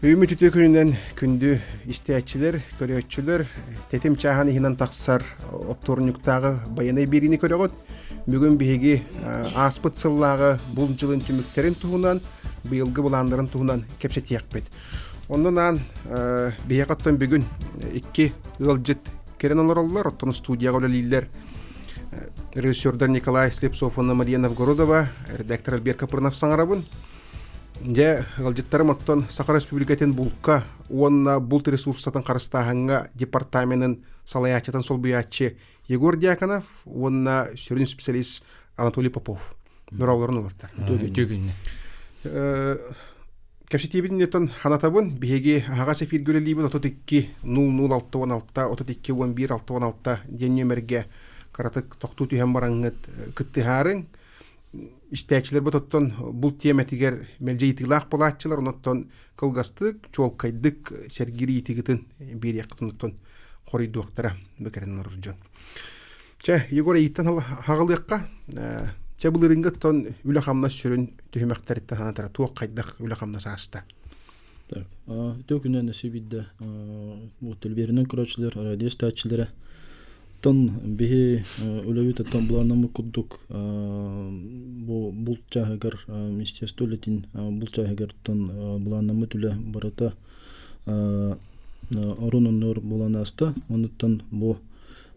Үүммүт үтүө күнүнэн күндү истээччилэр, көрөөччүлэр, тэтим чааһын иһинэн тахсар оптуорунньуктааҕы байанай биэриини көрөҕүт. Бүгүн биһиги ааспыт сыллааҕы бул дьылын түмүктэрин туһунан, быйылгы былааннарын туһунан кэпсэтиэхпит. Онон аан биһиэхэ оттон бүгүн икки ыалдьыт кэлэн олороллор, оттон студияҕа үлэлииллэр режиссердар Николай Слепцов уонна Мария Новгородова, редактор Альберт Капрынов саҥарабын. Дьэ, ыалдьыттарым оттон Саха Республикатын булка уонна булт ресурсатын харыстааһыҥҥа департаменын салайааччытын солбуйааччы Егор Дьяконов уонна сүрүн специалист Анатолий Попов. Дорооболорун улаттар. Үтүө күннэ. Кэпсэтиибитин оттон ханатабын. Биһиги аһаҕас эфиргэ үлэлиибит 32 00 66 32 11 66 диэн нүөмэргэ кыратык тохтуу түһэн бараҥҥыт кыттыһаарыҥ. Истээччилэрбит оттон бул тиэмэтигэр мэлдьи ыйытыылаах буолааччылар, онон кылгастык, чуолкайдык сэргиир ыйытыыгытын биэриэххитин оттон хоруйдуохтара бэкэрин олорор дьон. Чэ, Егор ыйыттан хаҕылыахха. Чэ, былырыыҥҥы оттон үлэ-хамнас сүрүн түһүмэхтэриттэн санатара туох хайдах үлэ-хамнас ааста? Так, үтүө күнүнэн өссө биирдэ бу телевизорынан көрөөччүлэр, радио истээччилэрэ Оттон биһи үлэбит оттон былааннаммыт курдук бу булт чааһыгар министерство үлэтин булт чааһыгар оттон былааннаммыт үлэ барыта орун оннугар буолан ааста. Онуттан бу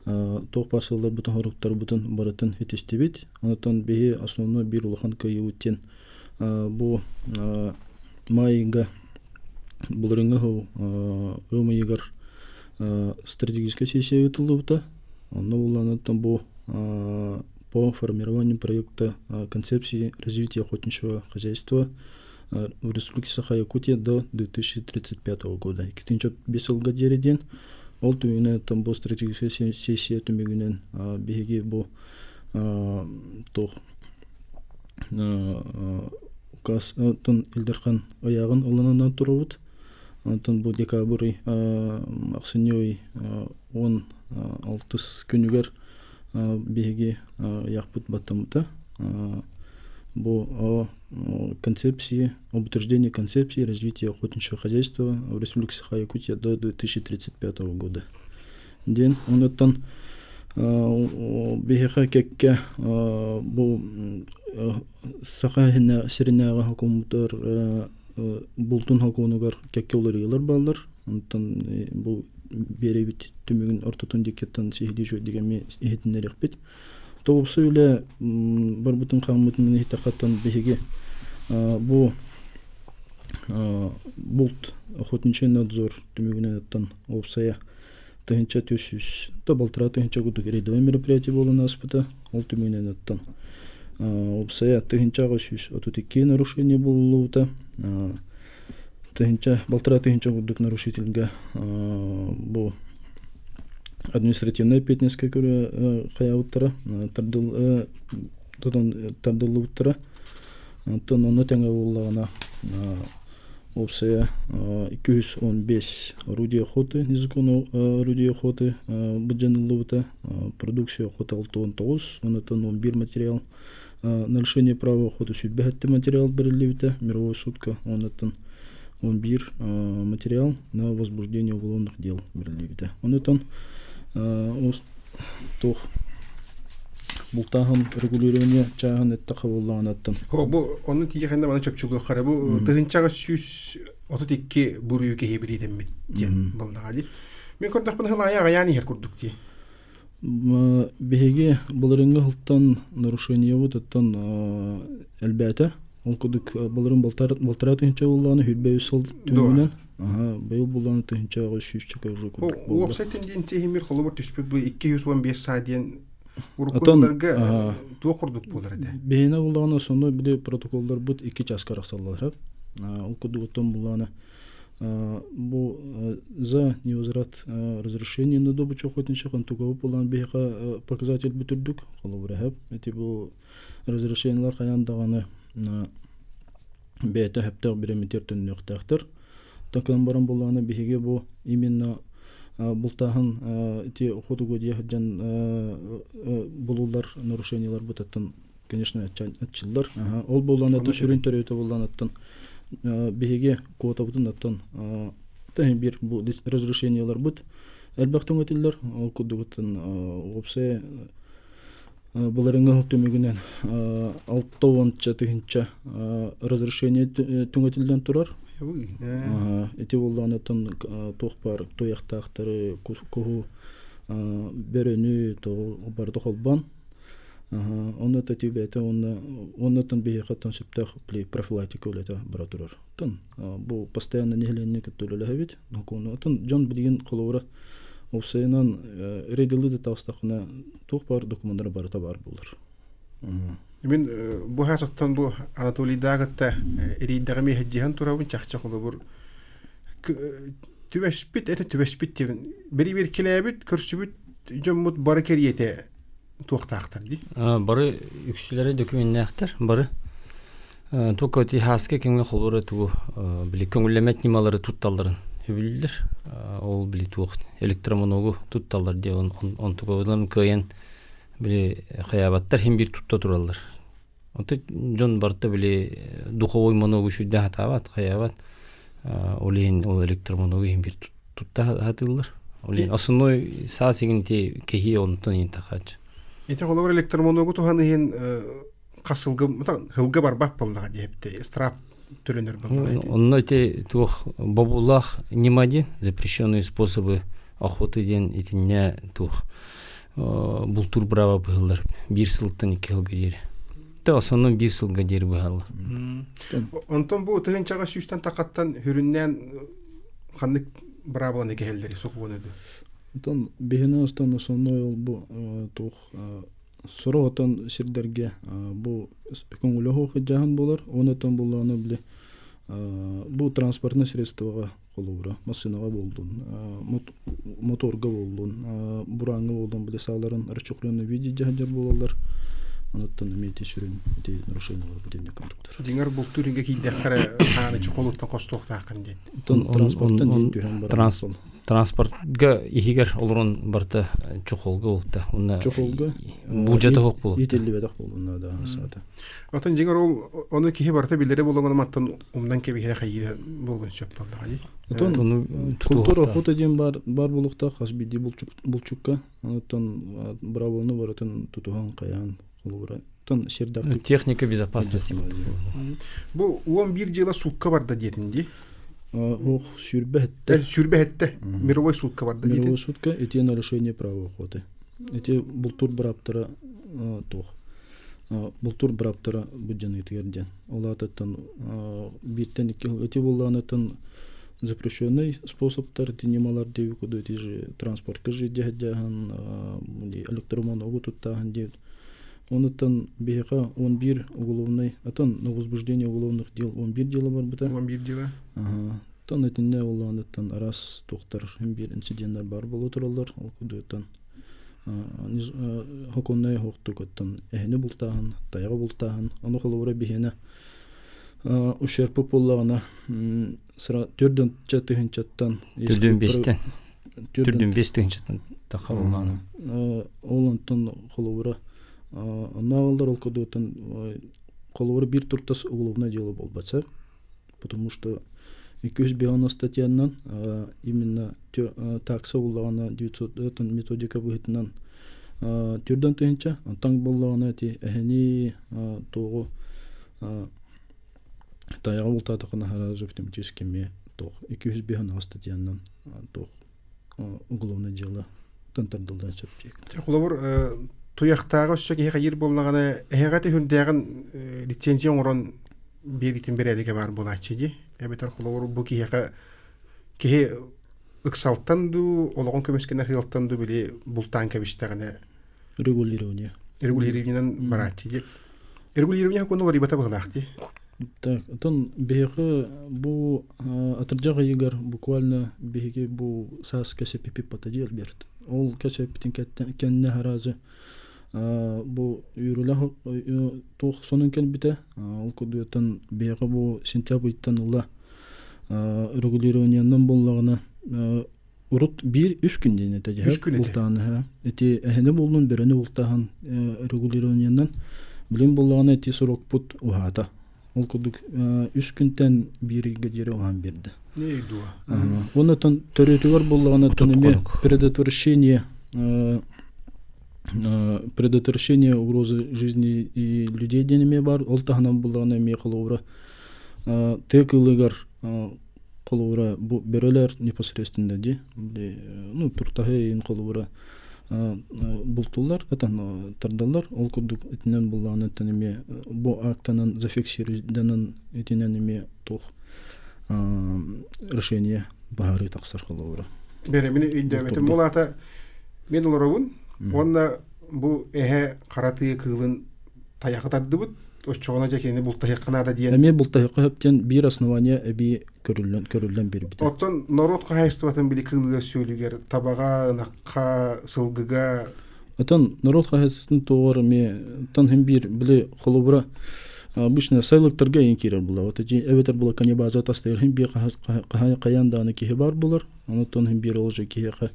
туох баар сылларбытын, соруктарбытын барытын ситистибит. Онуттан биһи основной биир улахан кыайыыбыт диэн бу маайга былырыыҥҥы сыл ыам ыйыгар стратегическай сессия ыытыллыбыта. Онно булланыттан бу по формированию проекта концепции развития охотничьего хозяйства в Республике Саха-Якутия до 2035 года. 2005 сылга диэри диэн ол түмүгүнэн бу стратегическай сессия түмүгүнэн биһиги бу туох указ оттон Ил Дархан ыйааҕын ылынанан турабыт. Онтон бу декабрь ый ахсынньы ый 16 күнүгэр биһиги ыйаахпыт баттаммыта. Бу концепции, об утверждении концепции развития охотничьего хозяйства в Республике Саха-Якутия до 2035 года. Диэн онуттан биһиэхэ кэккэ бу Саха сиринээҕи хокуоммутугар бултун хокуонугар кэккэ уларыйыылар бааллар. Онтон бу биэрэбит түмүгүн ортотун диэкиттэн сиһилии үчүгэйдик эмиэ иһитиннэриэхпит. Тобупсу үлэ барбытын хааммытын иһиттэххэ биһиги бу булт охотничий надзор түмүгүнэн оттон уопсайа 1400 то 1500 курдук рядовой мероприятие буолан ааспыта. Ол түмүгүнэн оттон уопсайа 1832 нарушение булуллубута. Тыһынча, 1500 курдук нарушительга бу административнай эппиэтинэскэ көрө хайаабыттара, тардыл тардыллыбыттара. Оттон ону тэҥэ буоллаҕына уопсайа 215 орудие охоты, незаконно орудие охоты былдьаныллыбыта, продукция охота 69, онтон 11 материал нарушение права охоты 27 материал бэриллибитэ мировой сутка, онтон 11 материал на возбуждение уголовных дел бэриллибитэ. Онтон туох бултааһын регулирование чааһын эттэххэ буоллаҕынаттан Бу ону тиийэхинэ маны чопчулуоххара бу тыһынчаҕа 132 буруйу киһи бириидэммит диэн буоллаҕа дии. Мин көрдөхпүнэ сыл аайы аҕыйаан иһэр курдук дии. Биһиги былырыҥҥы сылтан нарушениебыт оттон элбээтэ. Ол курдук былырыын балтараа тыһыынча буоллаҕына 23 сыл түмүгүнэн быйыл буоллаҕына 1800 уже курдук буолла. Уопсай тенденция иһимир холобур түспүт бу 215 саа диэн урукку сылларга туох курдук буолар этэ? Биһиэнэ буоллаҕына основной били протоколларбыт икки чааска арахсаллар. Ол курдук оттон буоллаҕына бу за невозврат разрешения на добычу охотничьих онтугабы буолан биһиэхэ показатель бүтүрдүк холобура эһэп ити бу разрешениелар хайаан даҕаны бэйэтэ сөптөөх бириэмэтигэр төннүөхтээхтэр. Такынан баран буоллаҕына биһиги бу именно бултааһын ити хотугу дьиэ сылдьан булуллар нарушениеларбыт оттон конечно аччыллар. Ол буоллаҕына сүрүн төрүөтэ буоллаҕына оттон Биһиги квотабытын оттон бир бу разрешениеларбыт элбэх түҥэтиллэр. Ол курдугуттан уопсай былырыҥҥы түмүгүнэн 60 тыһыынча разрешение түҥэтиллэн турар. Ити буоллаҕына туох баар туйахтаахтары, куһу, бөрөнү барыта холбоон онно тэтибэтэ уонна оннотон биһиэхэ сөптөөх профилактика үлэтэ бара турар. Бу постоянно нэһилиэнньэ кытта үлэлэһэбит. Отон дьон билигин холобура уопсайынан рейдылыы да таҕыстаххына туох баар докумуоннара барыта баар буолар. Мин бу хасаттан бу Анатолийдаагытта эрийдэҕим иһэддьиһэн турабын чахчы холобур түбэспит это түбэспит диэбин бэри көрсүбүт дьоммут бары кэриэтэ туохтаахтар дии. Бары үксүлэрэ дөкүмүннээхтэр бары Тука ти хааска кэмҥэ холура тугу били көҥүллэммэт ньымалары тутталларын сөбүлүүллэр. Ол били туох электромоногу тутталлар диye онтукаларын кыайан били хайаабаттар хин бир тутта тураллар. Онто дьон барыта били духовой моногу сүрдээх хатаабат, хайаабат. Ол иһин ол электромоногу иһин бир тутта хатыыллар. Ол иһин основной саас игин ти кэһии онтон иһин тахааччы. Ити холобур электромоногу туһан иһин хас сылга сылга барбат буоллаҕа диэбитэ штраф төлөнөр буоллаҕа. Онно ити туох бобуулаах ньыма диэн запрещенные способы охоты диэн итиннэ туох бултуур право быһыллар биир сылтан икки сылга диэри. Те основном биир сылга диэри быһаллар. Онтон бу тыһынчаҕа сүүстэн тахаттан хүрүннээн ханнык быраабыланы кэһэллэри сокуон өдү? Онтон биһини остон основной ол бу туох Сорох отон сирдэргэ бу көҥүлэ суох сылдьааһын буолар. Уонна оттон буллаҕына били бу транспортнай средствоҕа холобура массыынаҕа буоллун, моторга буоллун, бурааҥҥа буоллун били сааларын расчехленный виде дьаһадьар буолаллар. Онуттан эмиэ ити сүрүн ити нарушениелар бу курдуктар. Дьиҥэр бултуур иҥгэ киирдэххэ хааны чохолуттан хостуохтааххын диэн. Транспорттан түһэн баран Транспортга иһигэр олорон барыта чохолго буолта. Уонна чохолго буулдьата суох буолта. Иитиллибэтэх буолунна да саата. Отон дьиҥэр ол ону киһи барыта билэрэ буолуҥ маттан умнан кэбиһэрэ хайыыра буолуон сөп буоллаҕа дии. Отон культура охота диэн бар бар буолуохтаах хас биирдии булчукка. Онтон бравону барытын тутуһан хайаан холобура тон сирдахтык техника безопасности. Бу 11 дьыла суукка барда диэтин дии. Ох, сүүрбэ хэттэ. Сүүрбэ хэттэ. Мировой суукка барда диэтин. Мировой суутка ити нарушение права охоты. Ити бултуур бырааптара туох бултуур бырааптара быдьаныытыгар диэн. Ол аатыттан бииртэн икки ити буоллаҕынаттан запрещенный способтар ити ньымалар диэби курдук ити же транспортка жиддьаһан электромоногу туттааһын диэбит. Онуттан биһиэхэ 11 уголовный, атын на возбуждение уголовных дел 11 дело барбыта. 11 дело. Ага. Тон итиннэ оллааныттан араас туохтар биир инциденнэр бар буола тураллар. Ол курдуктан хокуннай хоқтук оттон эһини бултааһын, тайаҕы бултааһын, ону холобура биһиэнэ ущерб буоллаҕына сыра төрдүн тыһынчаттан Түрдүн бестен. Түрдүн бес тыһынчаттан таха буллаҕына. Ол онтон холобура оннооҕоллор ол курдуктан холобура биир туртас уголовное дело буолбатса потому что 290 статьянан именно такса буллаҕына 900 методика быһыытынан түрдэн тыһынча онтон буоллаҕына ити эһэни туоҕу тайаҕа бултаатаххына сразу автоматически эмиэ туох 250 статьянан туох уголовное дело тардыллан сөп диэкит. Холобур туйахтааҕы өссө киһи хайыыр буоллаҕына эһэҕэ түһүрдээҕин лицензия оҥорон биэритин бэрээдэгэ баар буолааччы дии. Эбэтэр холобур бу киһиэхэ киһи ыксалтан дуу, олоҕун көмүскэнэр сыалтан дуу били бултаан кэбистэҕинэ регулирование. Регулированиенан барааччы дии. Регулирование хокуону уларыйбата быһылаах дии. Так, оттон биһиэхэ бу атырдьах ыйыгар буквально биһиги бу саас кэсэппиппит патадиал берт. Ол кэсэппитин кэннэ харазы бу үүрүлэх туох сонун кэлбитэ. Ол курдуктан биһиэхэ бу сентябрь ыйтан ыла регулированиенан буоллаҕына урут биир үс күн диэн этэ дьэ бултааныһа ити эһэни буллун бөрөнү бултааһын регулированиенан билин буоллаҕына ити срокпут уһаата. Ол курдук үс күнтэн биир ыйга диэри уһаан биэрдэ. Оннотон төрүтүгэр буллаҕына эмиэ предотвращение предотвращение угрозы жизни и людей диэн эмиэ баар. Ол таһынан буллаҕына эмиэ холобура тыа кыылыгар холобура бу бөрөлөр непосредственно ди ну туртаһы иин холобура бултуллар атан тардаллар ол курдук итинэн буллаҕына эмиэ бу актанан зафиксированан итинэн эмиэ туох решение баһарыы тахсар холобура Бэрэ мин өйдөөбөтүм ол аата мен олоробун уонна бу эһэ хара тыа кыылын тайахы тардыбыт оччоҕуна дьэ кинини бултаһыахха наада диэн эмиэ бултаһыахха сөп диэн биир основание эбии көрүллэн көрүллэн биэрбитэ оттон норуот хаһаайыстыбатын били кыылыгар сүөлүгэр табаҕа ынахха сылгыга Оттон норуот хаһаайыстыбатын туоҕар эмиэ тан хин биир били холобура обычно сайылыктарга иин киирэр була вот эти эбэтэр була канибаза тастыыр хин биир хайаан дааны киһи бар булар онуттан хин биир ол же киһиэхэ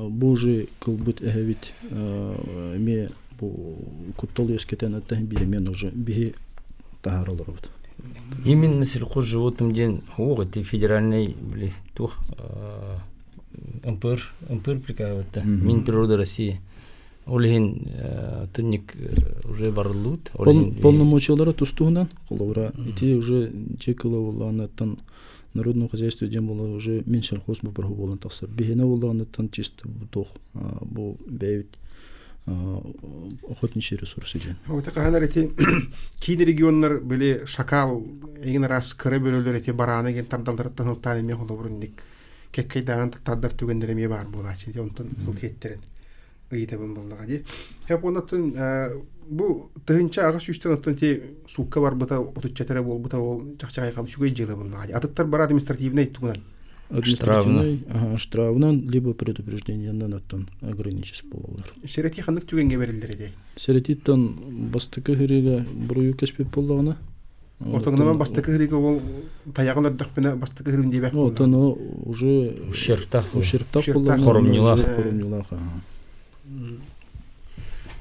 бу же кылбыт эһэбит эмиэ бу куттал үөскэтэн аттаһын биир эмиэ уже биһи таһаара олоробут. Именно сельхозживотным диэн ох эти федеральный били туох МПР МПР приказывает Минприроды России. Ол иһин тынник уже барыллыбыт. Полномочиялара тустуһунан холобура ити уже дьиэ кыла буоллаҕынаттан народное хозяйство диэн буолла уже Минсельхоз боппуруоһу буолан тахсар. Биһиэнэ буоллаҕынаттан чисто туох бу бэйэбит охотничий ресурсы диэн. Вот хаһан эти киин регионнар били шакал эҥин араас кыра бөрөлөр эти барааны ген тардалларыттан ылтаан эмиэ холобурунник кэккэйдаан тардар түгэннэр эмиэ баар буолааччы онтон ыл хеттерин ыйытабын буоллаҕа дии. Хеп оннотун бу тыһынча аҕыс сүүстэн оттон ти суукка барбыта отучча эрэ буолбута ол чахчаҕай үчүгэй дьыала буоллаҕа дии. Атыттар бар административнай тугунан Административный, ага, штрафынан, либо предупреждениянан оттон ограничить буолаллар. Сэрэтии ханнык түгэҥҥэ бэриллэр этэй? Сэрэтииттэн бастакы хырыыга буруйу кэспит буоллаҕына. Отоҥномон бастакы хырыыга ол тайаҕын өрдөхпүнэ бастакы хырыым диэбэт буолла. Отон уже ущербтаах ущербтаах буоллаҕына хоромньулаах. Хоромньулаах.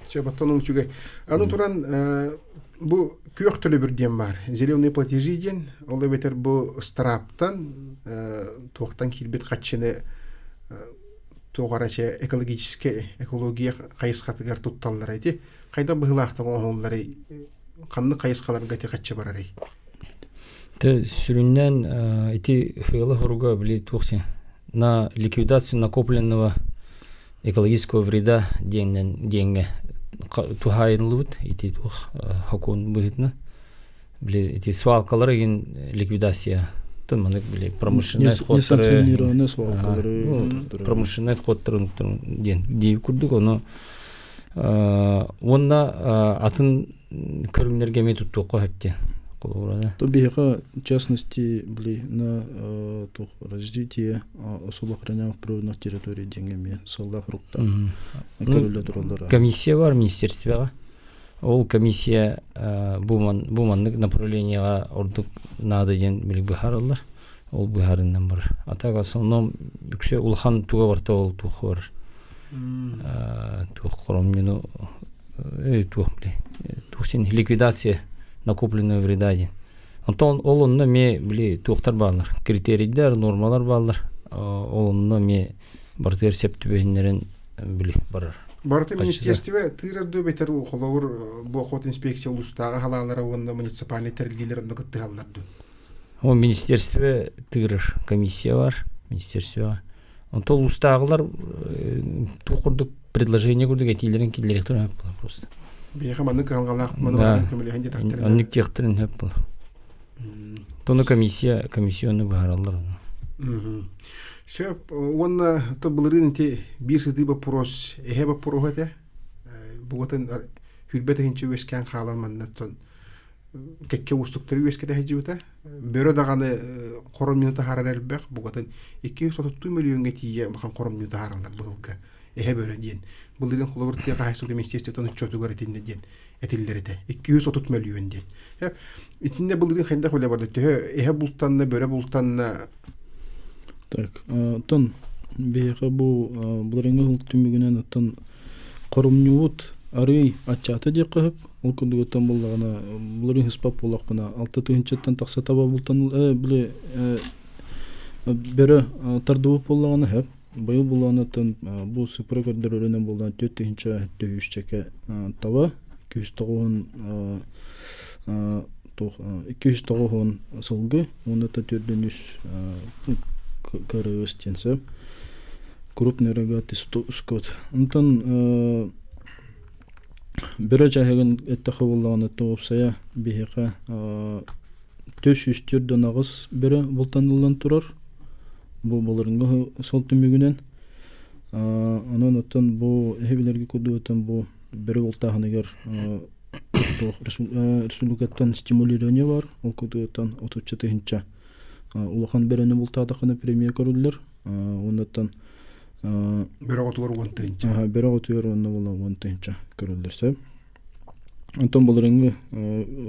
Все, баттон үчүгэй. Аны туран бу күөх төлөбүр диэн баар. Зеленые платежи диэн, ол эбэтэр бу ыстарааптан туохтан киирбит хаччыны туох арачы экологическай экология хайысхатыгар тутталлар ити. Хайдах быһыылаахтык оҥоһулларый? Ханнык хайысхаларга ити хаччы барарый? Те сүрүннээн ити хыала хоруга били туох на ликвидацию накопленного экологического вреда диэннэн диэҥҥэ туһаайыллыбыт ити туох хокуон быһыытынан били ити свалкалар игин ликвидация тон манык били промышленный отходтары промышленный отходтарын диэн дии курдук ону уонна атын көрүҥнэргэ эмиэ туттуохха сөп диэн холобура То биһиэхэ в частности били на туох развитие особо охраняемых природных территорий диэҥҥэ эмиэ сыллаах руктаах көрүллэ тураллар. Комиссия бар министерствоҕа. Ол комиссия бу маннык направлениеҕа ордук наада диэн били быһаараллар. Ол быһаарыннан барар. А так основном үксэ улахан туга барта ол туох бар. Туох хоромньуну туох били туох син ликвидация накопленного вреда диэн. Онтон ол онно эмиэ били туохтар бааллар, критерийдэр, нормалар бааллар. Ол онно эмиэ барытыгар сөп түбэһиннэрэн били барар. Барыта министерство тыырар дуу бэтэр холобур бу охот инспекция улуустааҕы халаалара уонна муниципальный тэриллиилэр онно кыттыһаллар дуу? О министерство тыырар комиссия бар, министерствоҕа. Онтон улуустааҕылар туох курдук предложение курдук этиилэрин киллэриэхтэрин сөп буолар просто. Биһиэхэ маннык кыһалҕалаах маны көмөлөһөн диэтэхтэринэ. Оннук диэхтэрин сөп буолар. Тону комиссия комиссияны быһаараллар. Сөп уонна то былырыын ити биир сытыы боппуруос эһэ боппуруоһа этэ. Бугатын хүрбэ тыһынча үөскээн хаалан маннаттан кэккэ уустуктары үөскэтэ сылдьыбыта. Бөрө даҕаны хоромньуну таһаарар элбэх, бугатын 232 мөлүйүөҥҥэ тиийэ улахан хоромньуну таһаараллар быһылга эһэ бөрө диэн. Былырыын холобур тыа хаһаайыстыбата министерствотын отчуотугар итиннэ диэн этиллэр этэ. 230 мөлүйүөн диэн. Итиннэ былырыын хайдах үлэ барда? Төһө эһэ бултанна, бөрө бултанна? Так, оттон биһиэхэ бу былырыыҥҥы сыл түмүгүнэн оттон хоромньубут Арыый аччаата диэххэ сөп. Ол курдугуттан буоллаҕына, былырыын ыспат буоллахпына, алта тыһыынчаттан тахса таба бултан били бөрө тардыбыт буоллаҕына сөп. Быйыл булаанаттан бу сыппыра көрдөрөрүнэн буоллаҕына 4 тыһыынча үсчэкэ таба, 290 туох 290 сылгы уонна 403 кырыыс диэн сөп. Крупный рогатый скот. Онтон бөрө дьаһыгын эттэххэ буоллаҕына уопсайа биһиэхэ 448 бөрө бултаныллан турар. Бу былырыҥҥы сыл түмүгүнэн. Онон оттон бу эһи билэргэ курдук бу бөрө бултааһыныгар республикаттан стимулирование бар. Ол курдугуттан отучча тыһыынча улахан бөрөнү бултаатаххына премия көрүллэр. Оннуттан Бөрө оҕотугар 10 тыһыынча. Бөрө оҕотугар уонна була 10 тыһыынча көрүллэр сөп. Онтон былырыҥҥы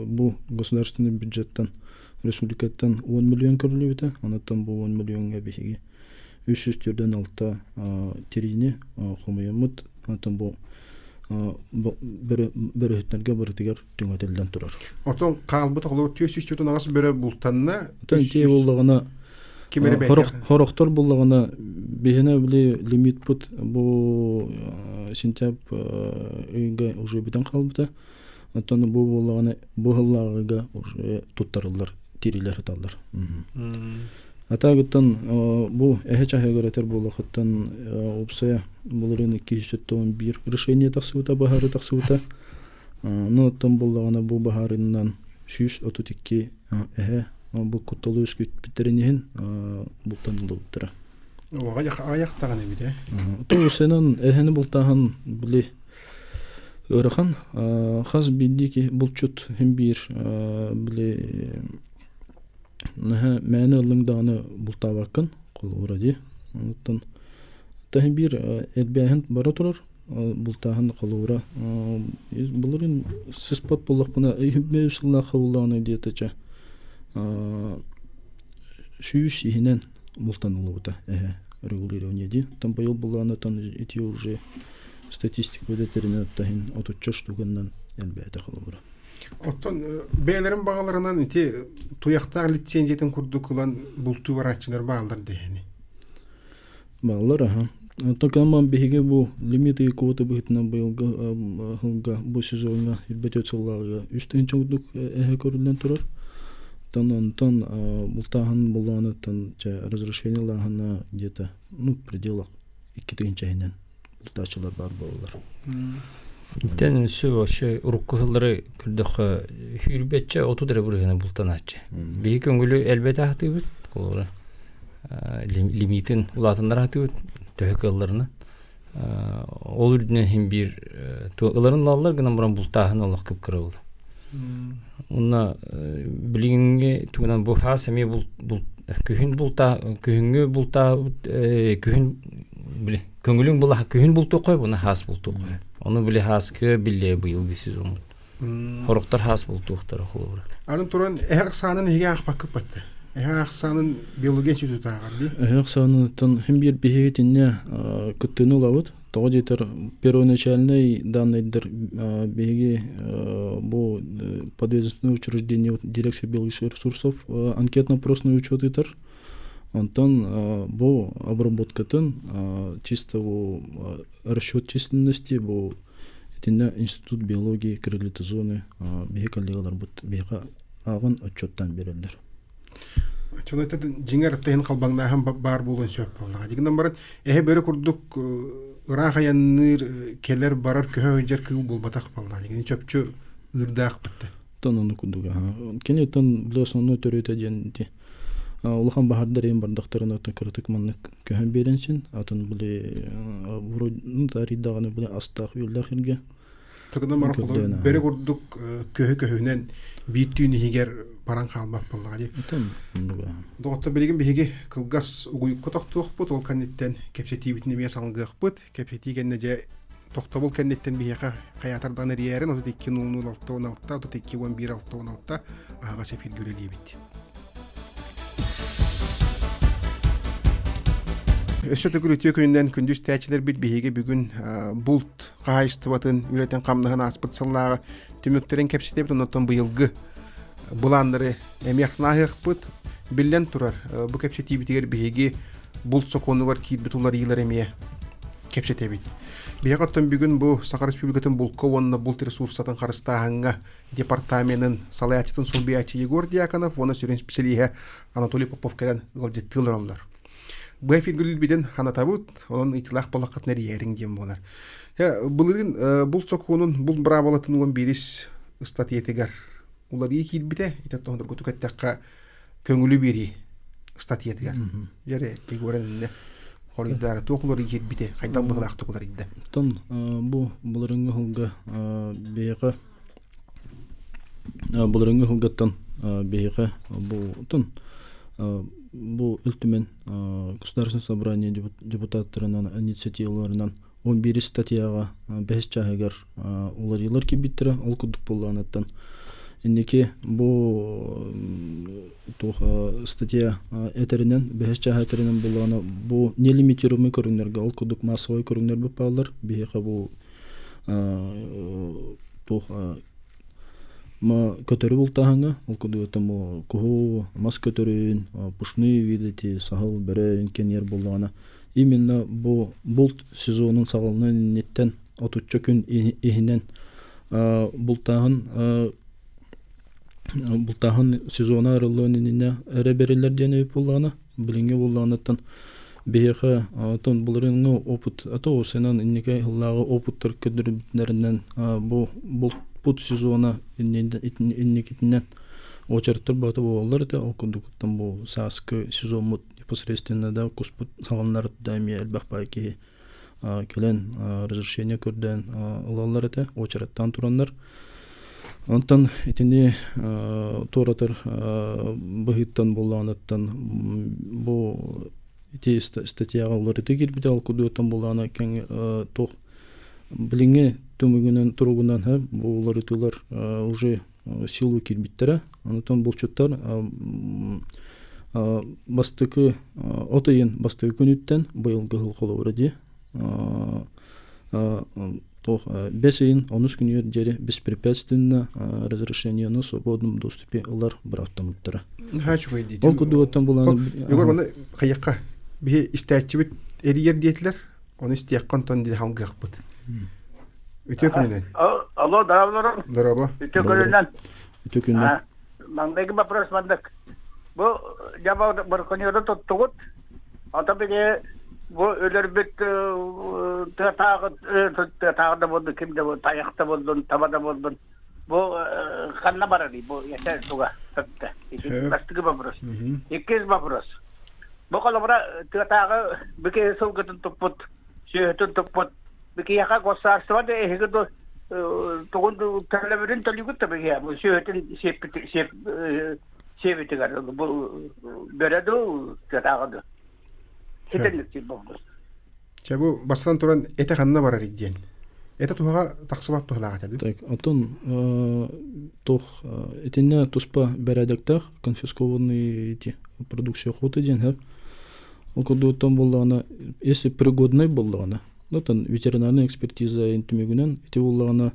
бу государственный бюджеттан республикаттан 10 миллион көрүллүбүтэ. Онуттан бу 10 миллиоҥҥа биһиги 346 тириини хомуйаммыт. Онтон бу бөрөһүттэргэ барытыгар түҥэтиллэн турар. Отон хаалбыт оҕолор 448 бөрө бултанна. Отон ити буоллаҕына хорохтор буллаҕына биһиэнэ били лимитпут бу сентябрь ыйга уже бүтэн хаалбыта. Оттон бу буоллаҕына бу сыллааҕыга уже туттарыллар тириилэр ыталлар. Атаагыттан бу эһэ чаһыгар этэр буоллахыттан уопсайа былырыын 271 решение тахсыбыта, баһаары тахсыбыта. Ну оттон буоллаҕына бу баһаарыннан 132 эһэ бу кутталы үскүппүттэрин иһин бултан ылыбыттара. Аҕыйах даҕаны эбит ээ. Ту сенен эһэни бултааһын били ыарахан хас биирдии киһи булчут хим биир били наһаа мээнэ ыллыҥ даҕаны бултаабаккын холобура дии. Оттон таһын биир элбээһин бара турар бултааһын холобура былырыын сыспат буоллахпына сыллаахха буллаҕына диэтэ 100 иһинэн бултаныллыбыта эһэ регулирование дии. Там быйыл буллаҕына ити уже статистика өтөрүнэн таһын отучча штуканан элбээтэ холобура. Оттон бэйэлэрин баҕаларынан ити туйахтаах лицензиятын курдук ылан бултуу барааччылар бааллар дэһини. Бааллар аха. Оттон биһиги бу лимиты квота быһыытынан быйылгы сылга бу сезоҥҥа 24 сыллааҕыга 3 тыһыынча курдук эһэ көрүллэн турар. Оттон онтон бултааһын буллаҕыныттан разрешение ылааһына где-то ну в пределах 2 тыһыынча иһинэн бултааччылар баар буолаллар. Итен өссө вообще урукку сыллары көрдөххө сүүрбэччэ 30 эрэ бырыһыана бултанааччы. Биһи көҥүлү элбэтэ аһатыыбыт, холобура лимитин улаатыннара аһатыыбыт төһө кыалларынан. Ол үрдүнэн иһин биир ыларын ылаллар гынан баран бултааһын олох кып-кыра буолар. Уонна билиҥҥи тугунан бу хаас эмиэ күһүн бултаа күһүҥҥү бултаабыт күһүн били көҥүлүҥ була күһүн бултуоххой буна хаас бултуоххой. Ону били хааскы биллэ быйылгы сезоммут. Хорохтор хаас бултуохтара холобура. Аны туран эһэ ахсаанын эһиги аахпаккыт Эһэ ахсаанын биология институтааҕар дии. Эһэ ахсааныттан хим биир биһиги итиннэ кыттыыны ылабыт. Тоҕо диэтэр первоначальный данныйдар биһиги бу подведомственное учреждение дирекция биологических ресурсов анкетно-опросный учет ыытар. Онтон бу обработкатын чисто бу расчет численности бу итиннэ институт биологии криолитозоны биһи коллегаларбыт биһиэхэ ааҕан отчуоттаан биэрэллэр. Оччоно дьиҥэр тыһын халбаҥнааһын баар буолуон сөп буоллаҕа. Дигинэн баран эһэ бөрө курдук ыраах айанныыр, кэлэр барар көһө сылдьар кыыл буолбатах буоллаҕа. Дигини чопчу ыырдаах бытта. Тон ону курдук. Кини тон бile основной төрүөтэ диэн ити улахан баһардар иһин бардахтарына кыратык маннык көһөн биэрэн атын били вроде арыйдаҕына били астаах үөллээх сиргэ Тыгынан баран холобур бөрө курдук көһү көһүнэн биир түүн иһигэр баран хаалбат буоллаҕа дии. Доҕоттор билигин биһиги кылгас угуйукка тохтуохпут, ол кэнниттэн кэпсэтиибитин эмиэ салгыахпыт. Кэпсэтии кэннэ дьэ тохтобул кэнниттэн биһиэхэ хайаатардан эрийээрин 32 00 6 16 32 11 6 аһаҕас эфиргэ үлэлиибит. Өссө төгүл үтүө күнүнэн күндү истээччилэрбит биһиги бүгүн булт хаһаайыстыбатын үлэтин хамнаһын ааспыт сыллааҕы түмүктэрин кэпсэтэбит оннуттан быйылгы былааннары эмиэ ахтааһыахпыт. Биллэн турар, бу кэпсэтиибитигэр биһиги булт сокуонугар киирбит уларыйыылар эмиэ кэпсэтэбит. Биһиэхэ оттон бүгүн бу Саха Республикатын булка уонна булт ресурсатын харыстааһыҥҥа департаменын салайааччытын солбуйааччы Егор Дьяконов уонна сүрүн специалиһэ Анатолий Попов кэлэн ыалдьыттыы олороллор. Бу эфиргүлбитин ханатабыт, онон ыйтылаах балаккытын эрийэриҥ диэн буолар. Былырыын булт сокуонун булт быраабылатын уон биирис ыстатыйатыгар уларыы киирбитэ, ити тоһондоргутук эттэххэ көҥүлү биэрии ыстатыйатыгар. Дьэрэ, Егор иннэ хоруйдаары туох уларыы киирбитэ, хайдах быһылаахтык уларыйда? Оттон бу былырыҥҥы сылга биһиэхэ былырыҥҥы сылгаттан биһиэхэ бу тун бу Ил Түмэн Государственное собрание депутаттарынан инициативаларынан 11 статьяҕа бэһис чааһыгар уларыйыылар киирбиттэрэ. Ол курдук буоллаҕыттан инники бу туох статья этэринэн бэһис чааһа этэринэн буоллаҕына бу нелимитируемый көрүҥнэргэ ол курдук массовай көрүҥнэр бааллар. Биһиэхэ бу туох ма көтөрү бултааһыҥҥа ол курдук бу куһу мас көтөрүн пушные виды эти саһыл бөрө кэнийэр буоллаҕына именно бу булт сезонун саҕаланыан инниттэн отучча күн иһинэн бултааһын бултааһын сезона арыллыан иннинэ эрэ бэриллэр диэн эбит буоллаҕына билиҥҥи буоллаҕыттан биһиэхэ оттон былырыыҥҥы опыт а то сенан инники сыллааҕы опыттар көрдөрбүттэринэн бу булпут сезона инникитинэн очерктар баата буолаллар этэ ол курдуктан бу сааскы сезоммут непосредственно да куспут саҕаланар да эмиэ элбэх баай киһи кэлэн разрешение көрдөөн ылаллар этэ очераттаан тураннар Онтон итини туоратар быһыыттан буоллаҕыттан бу ити статьяҕа уларытыы киирбитэ ол курдуктан буоллаҕына туох билиҥҥи түмүгүнэн туругунан бу уларытыылар уже силу киирбиттэрэ. Онтон булчуттар бастакы от ыйын бастакы күнүттэн быйылгы сыл холобура дии туох бэс ыйын онус күнүгэр диэри беспрепятственно разрешениены в свободном доступе ылар бырааптаммыттара. Наһаа үчүгэй дии. Ол курдугуттан булан Егор оны хайыахха биһи истээччибит эрийэр диэтилэр. Ону истиэххэ онтон дии халгыахпыт. Үтүө күнүнэн. Алло, здравствуйте. Здорово. Үтүө күнүнэн. Үтүө күнүнэн. Маҥнайгы вопрос маннык. Бу дьаба браконьеры туттугут. Ата били бу өлөрбүт тыатааҕы тыатааҕы да буоллун, ким да тайах да буоллун, таба да буоллун. Бу ханна барарый? Бу этэ туга сөптө. Бастакы вопрос. Иккис вопрос. Бу холобура тыатааҕы бүке сылгытын туппут, сүөһүтүн туппут Бикиэхэ государство да эһиги ду тугун төлөбүрүн төлүүгүт да бикиэ бу сүөһүтүн сиэппит сиэп сиэбитигэр бу бөрө ду тыатааҕы ду ситинник сир болду. Чэ бу бастан туран этэ ханна барар диэн. Это туһаҕа тахсыбат быһылаах этэ Так, оттон туох итиннэ туспа бэрээдэктээх конфискованный эти продукция охоты диэн һэ. Ол курдуктан буоллаҕына, если пригодный буоллаҕына, ну там ветеринарная экспертиза түмүгүнэн ити буоллаҕына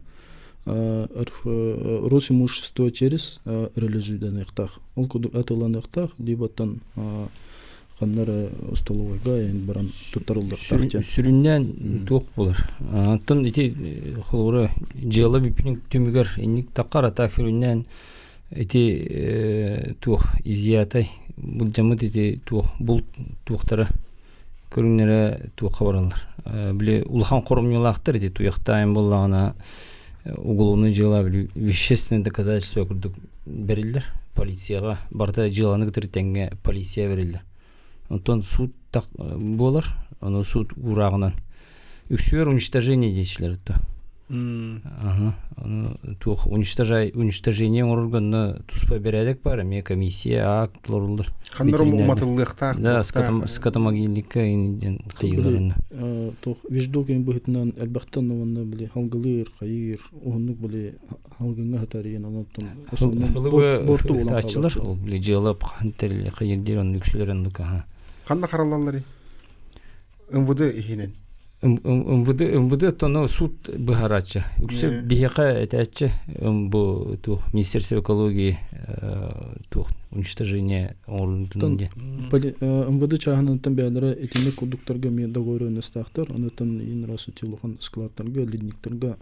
Росимущество через реализуйданыахтаах. Ол курдук атыыланыахтаах, либо оттон ханна эрэ столовойга баран туттарыллыахтаах диэн. Сүрүннээн туох буолар. Оттон ити холобура дьыала бүппүтүн түмүгэр инник таххар ата сүрүннээн ити туох изъятай былдьаммыт ити туох булт туохтара көрүҥнэрэ туохха бараллар. Били улахан хоромньулаахтар ити туйахтаайын буоллаҕына уголовнай дьыала били вещественное доказательство курдук бэриллэр полицияҕа барыта дьыаланы кытары тэҥҥэ полиция бэриллэр. Онтон суут буолар, ону суут уурааҕынан Үксүгэр уничтожение диэчилэр то. Ага. Ону туох уничтожай уничтожение оҥорорго онно туспа бэрээдэк бар, эмиэ комиссия, акт толоруллар. Ханнар уматыллыахтаах. Да, скотомогильникка диэн хайыылар Туох вещдок быһытынан элбэхтэн уонна били халгылыыр, хайыыр, уһуннук били халгыҥҥа хатарыйан онон борту буолан хаалар. Ол били дьыала хаһан тэрили хайыр диир оннук үксүлэр оннук аха. Ханна хараллалларый? МВД иһинэн. МВД МВД тоно суд быһарааччы. Үксэ биһиэхэ этээччи бу туох Министерство экологии туох уничтожение оҥорулунтун диэн. МВД чааһынантан бэйэлэрэ итинник курдуктарга эмиэ договоренностаахтар. Онтон иин раз улахан складтарга, ледниктарга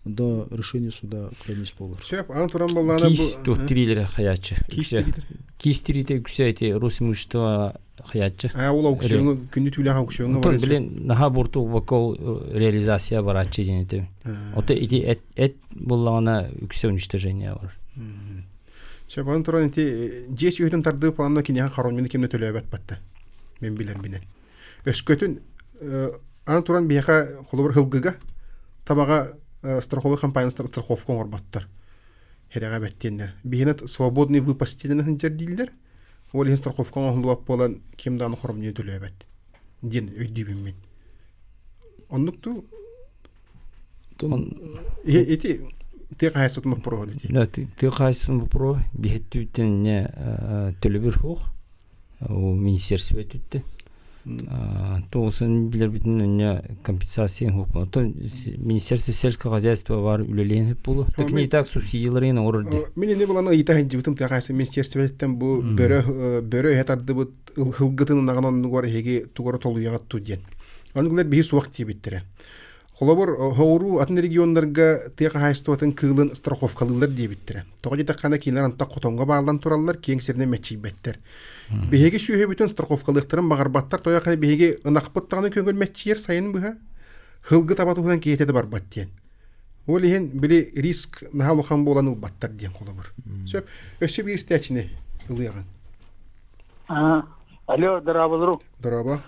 до решения суда хранить болар. Сөп, аны туран боллаана Киис туох тириилэрэ хаяччы. Киис тириитэ үксэ ити Росимущество хаяччы. А ол аукционы күнү түлээх аукционга барар. Билин наха буртук бакол реализация барааччы диэн этим. Ото ити эт эт буллаҕына үксэ уничтожение бар. Сөп, аны туран ити дьиэ сүөһүтүн тардыы планна киниэхэ хоромньуну кимне төлөөбөт батта. Мен билэр бинен. Өскөтүн аны туран биһиэхэ холобур һылгыга табаҕа страховой компания страховка оҥорботтор. Хэрэҕэ бэттиэннэр. Биһиэнэ свободный выпас диэн сылдьар дииллэр. Ол иһин страховка оҥоһуллубат буолан ким даҕаны хоромньуну төлөөбөт диэн өйдүүбүн мин. Оннук туу ити тыа хаһаайыстыбатын боппуруоһа ити. Тыа хаһаайыстыбатын боппуруоһа биһиттүүттэн не төлөбүр суох. Министерство өттүттэн. Тоҕусын билэрбитин өннө компенсация оттон Министерство сельского хозяйства бар үлэлээн хөп буолу. Так не так субсидияларын оҥорор ди. Мин ини булан ыйыта сылдьыбытым тыа хаһаайыстыба министерствоттан бу бөрө бөрө иһэ тардыбыт ылгытын ынаҕын оннугар эһиги тугара толуйаҕыт ту диэн. Ону билэр биһи суох диэбиттэрэ. Холобур, хоҕуруу атын регионнарга тыа хаһаайыстыбатын кыылын страховкалыыллар диэбиттэрэ. Тоҕо диэтэххинэ, кинилэр антах хотоҥҥо бааллан тураллар, киэҥ сиринэн мэччийбэттэр. Биһиги сүөһүбүтүн страховкалыахтарын баҕарбаттар, тоҕо хайа биһиги ынахпыт даҕаны көҥүл мэччийэр сайын быһа, һылгы таба туһунан киһитэ да барбат диэн. Ол иһин били риск наһаа улахан буолан ылбаттар диэн холобур. Сөп. Өссө биир истээччини ылыаҕын. Алло, дорооболору. Дорообо.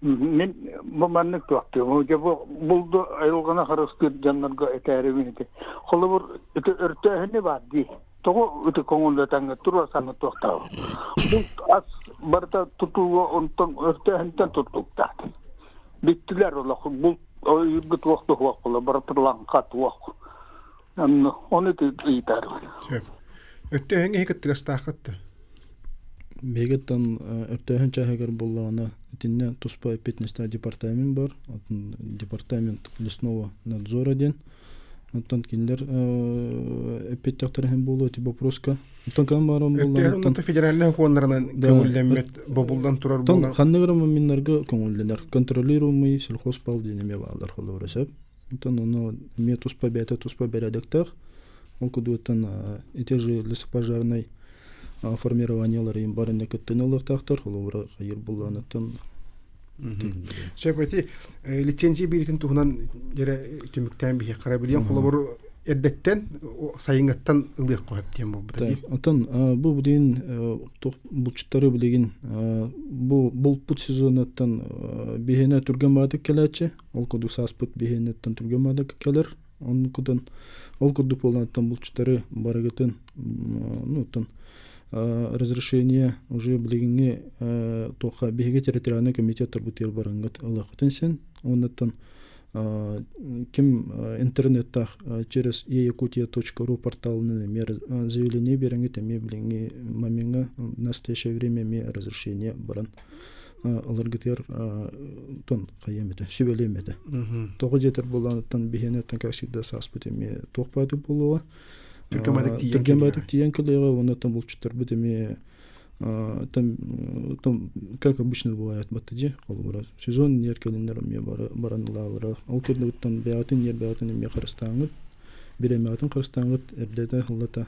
Мин бу маннык туохтуум. Дьэ бу булду айылҕаны харыстыыр дьоннорго этээрибин ити. Холобур, ити өртөөһүнү баар дии. Тоҕо ити көҥүллэтэҥҥэ туруорсаҥҥа туохтаах. Булт ас барыта тутууга онтон өртөөһүнтэн тутулуктаах. Бүттүлэр олох булт ойуурга туох да суох буолла барыта лаҥха туох. Ону ити ыйытаарыбын. Сөп. Өттөөһүҥҥэ иһи кыттыгастааххыт да? Биһигиттэн өртөөһүн чааһыгар буоллаҕына итиннэ туспа эппиэтинэстээх департамент бар. Департамент лесного надзора диэн. Оттон кинилэр эппиэттэхтэрэ иһин буолуо ити боппуруоска. Оттон кэлэн баран буоллаҕына федеральнай сокуоннарынан көҥүллэммит бобуллан турар буолан ханнык эрэ моментарга көҥүллэнэр. Контролируемый сельхозпал диэн эмиэ бааллар холобура сөп. Оттон ону эмиэ туспа бэйэтэ туспа бэрээдэктээх. Ол курдуктан ити же лесопожарнай формированиелары барыны кыттыны ылыахтаахтар. Холобура хайыр булланыттан Сөп ити лицензия биэритин туһунан дьэрэ түмүктээн биһиэххэ билиэн холобур эрдэттэн сайыҥҥыттан ылыахха сөп диэн буолбута дии. Оттон бу билигин булчуттары билигин бу булпут сезонуттан биһиэнэ түргэн баатык кэлээччи. Ол курдук сааспыт биһиэниттэн түргэн баатык кэлэр. Оннукутун ол курдук буоланыттан булчуттары барыгытын ну оттон разрешение уже билигиҥҥи туохха биһиги территориальный комитеттарбытыгар бараҥҥыт ылыаххытын син. Оннуттан ким интернеттаах через eякутия.ру порталынан эмиэ заявление биэрэҥҥит эмиэ билиҥҥи момеҥҥа в настоящее время эмиэ разрешение баран ыларгытыгар тон хайыам этэ сүбэлиэм этэ. Тоҕо диэтэр буоланыттан биһиэнэттэн как всегда сааспыт эмиэ туох баатык буолуоҕа. Түргэн баатык тиийэн кэлиэҕэ уонна булчуттарбыт эмиэ там, там как обычно бывает баттыдьи холобура сезон ньиэр кэлиннэр эмиэ баран ылаалара ол курдугуттан бэйэҕитин ньиэр бэйэҕитин эмиэ харыстааҥҥыт бириэмэҕитин харыстааҥҥыт эрдэтэ ыллата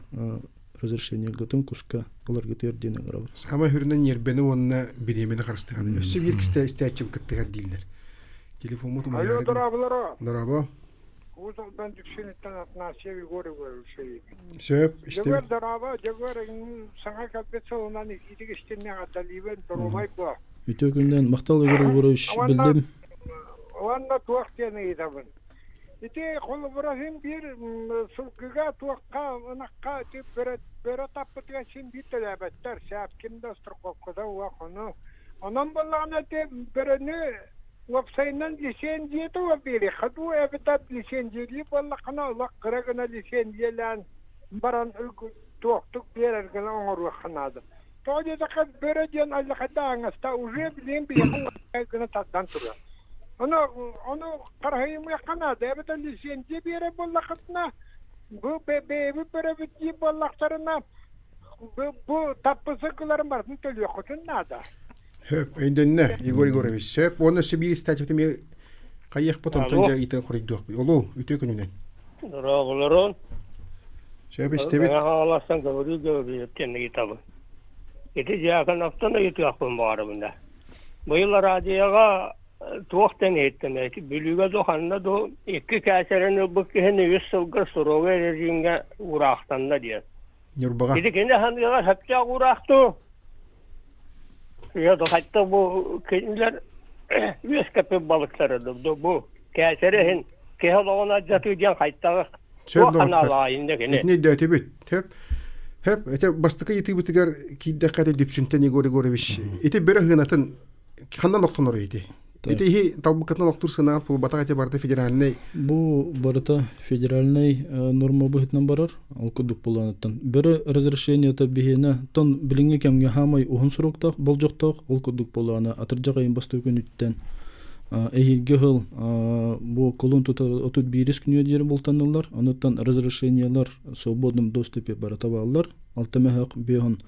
разрешениегытын куска ыларгытыгар диэн ыҥырабыт. Саамай хүрүнэн ньиэрбэни уонна бириэмэни харыстыганы. Өссө биир кистэ истээччим кыттыһар дииллэр. Телефоммут Алло, дорооболоро. Дорообо. Уус Алдан Дүпсүнүттэн Афанасьев Егор Егорович. Сөп, истэбин. Дьөгүөр дорообо, Дьөгүөр саҥа кэлбит сылынан итиитик истиннэ эҕэрдэлиибин, доруобай буо. Үтүө күннэн махтал Егор Егорович биллим. Уонна туох диэн ыйытабын. Ити холобура син биир сылгыга туохха ынахха ити бөрө, бөрө таппытыгар син биир төлөөбөттөр. Сээпкин да страховката уох ону. Онон буоллаҕына ити бөрөнү уопсайынан лицензията уон биэриэххэ дуу эбэтэр лицензиялиир буоллаххына олох кыра гына лицензиялаан баран туохтук биэрэр гына оҥоруохха наада. Тоҕо диэтэххэ бөрө диэн аллахайда аҥаста уже билигин биһиэхэ гына тардан турар. Ону ону харыһыйымыахха наада эбэтэр лицензия биэрэр буоллаххытына бу бэйэбит бөрөбүт диир буоллахтарына бу, бу таппысыкыларын барытын төлүөххүтүн наада. Сөп, өйдөннө, Егор Егорович. Сөп, уонна өссө биир статья эмиэ хайыахпыт онтон дьэ ыйыта хоруйдуохпут. Олу, үтүө күнүнэн. Дорооболорун. Сөп истэбит. Мэҥэ Хаҥаластан Гаврил Гаврильевтан ыйытабын. Ити Дьяконовтан ыйытыахпын баҕарабын да. Быйыл араадьыйаҕа туох тэн иһиттим ити Бүлүүгэ ду ханна ду икки кээсэрин ылбыт киһини үс сылга суровай режимҥэ уураахтанна диэн. Ньурбаҕа. Ити кини ханыыга сөптөөх уураах дуу? Хайта бу кинилэр үөскэппит балыктара бу кээсэри иһин киһи олоҕун алдьатыы диэн хайтаҕы Сөп доҕоттор. Итини өйдөөтүбүт. Сөп. Сөп. Ити бастакы ыйытыыбытыгар киирдэххэ ити Дүпсүнтэн Егор Егорович ити бөрө хыынатын ханна олохтонор ити? Ити иһи талбыккытынан олохтуур сынаҕыт буолбатах ити барыта федеральнай. Бу барыта федеральнай норма быһыытынан барар. Ол курдук буоланыттан. Бөрө разрешениета биһиэнэ тон билиҥҥи кэмҥэ хаамай уһун сроктаах, болдьохтоох. Ол курдук буолаана атырдьах ыйын бастакы күнүттэн эһиилги сыл бу кулун тутар 31 күнүгэр диэри бултаныллар. Онуттан разрешениелар в свободном доступе барыта бааллар. Алта мөһөөх биоһун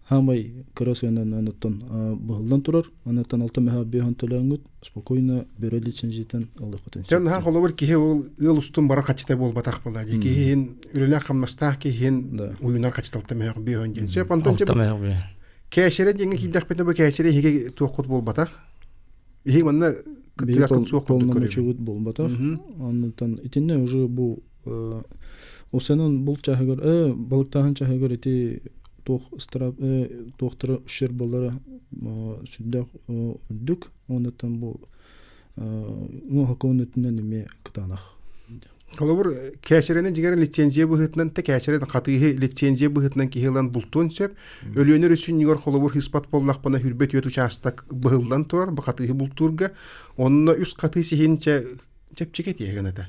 Хаамай кыра сыанан оттон быһыллан турар. Онуттан алта мөһө биэһон төлөөҥҥүт спокойно бөрө лицензиятын ылыаххытын сөп. Дьон холобур киһи ол ыал устун бара хачыта буолбатах була дии. Киһин үлэлээх хамнастаах киһин уйунар хачыта алта мөһөх биэһон диэн сөп. Онтон кээшере диэҥҥэ киирдэхпитинэ бу кээшере иһиги туоххут буолбатах. Иһи манна кыттыгаскыт суох курдук көрөбүт буолбатах. Оннуттан итиннэ уже бу Осенон бул чаһыгар балыктааһын чаһыгар ити туох ыстыраап туохтара ущербалара сүрдээх үрдүк уоннаттан бу хокуон өттүнэн эмиэ кытаанах. Холобур, кээчэрэнэн дьиҥэр лицензия быһыытынан те кээчэрэн хатыыһы лицензия быһыытынан киһи ылан бултуон сөп. Өлүөнэ өрүсүнньүгэр холобур хыспат буоллахпына хүрбэ түөрт учаастак быһыллан турар бу хатыыһы бултуурга. Онно үс хатыыс иһин чэпчэки этиэ этэ.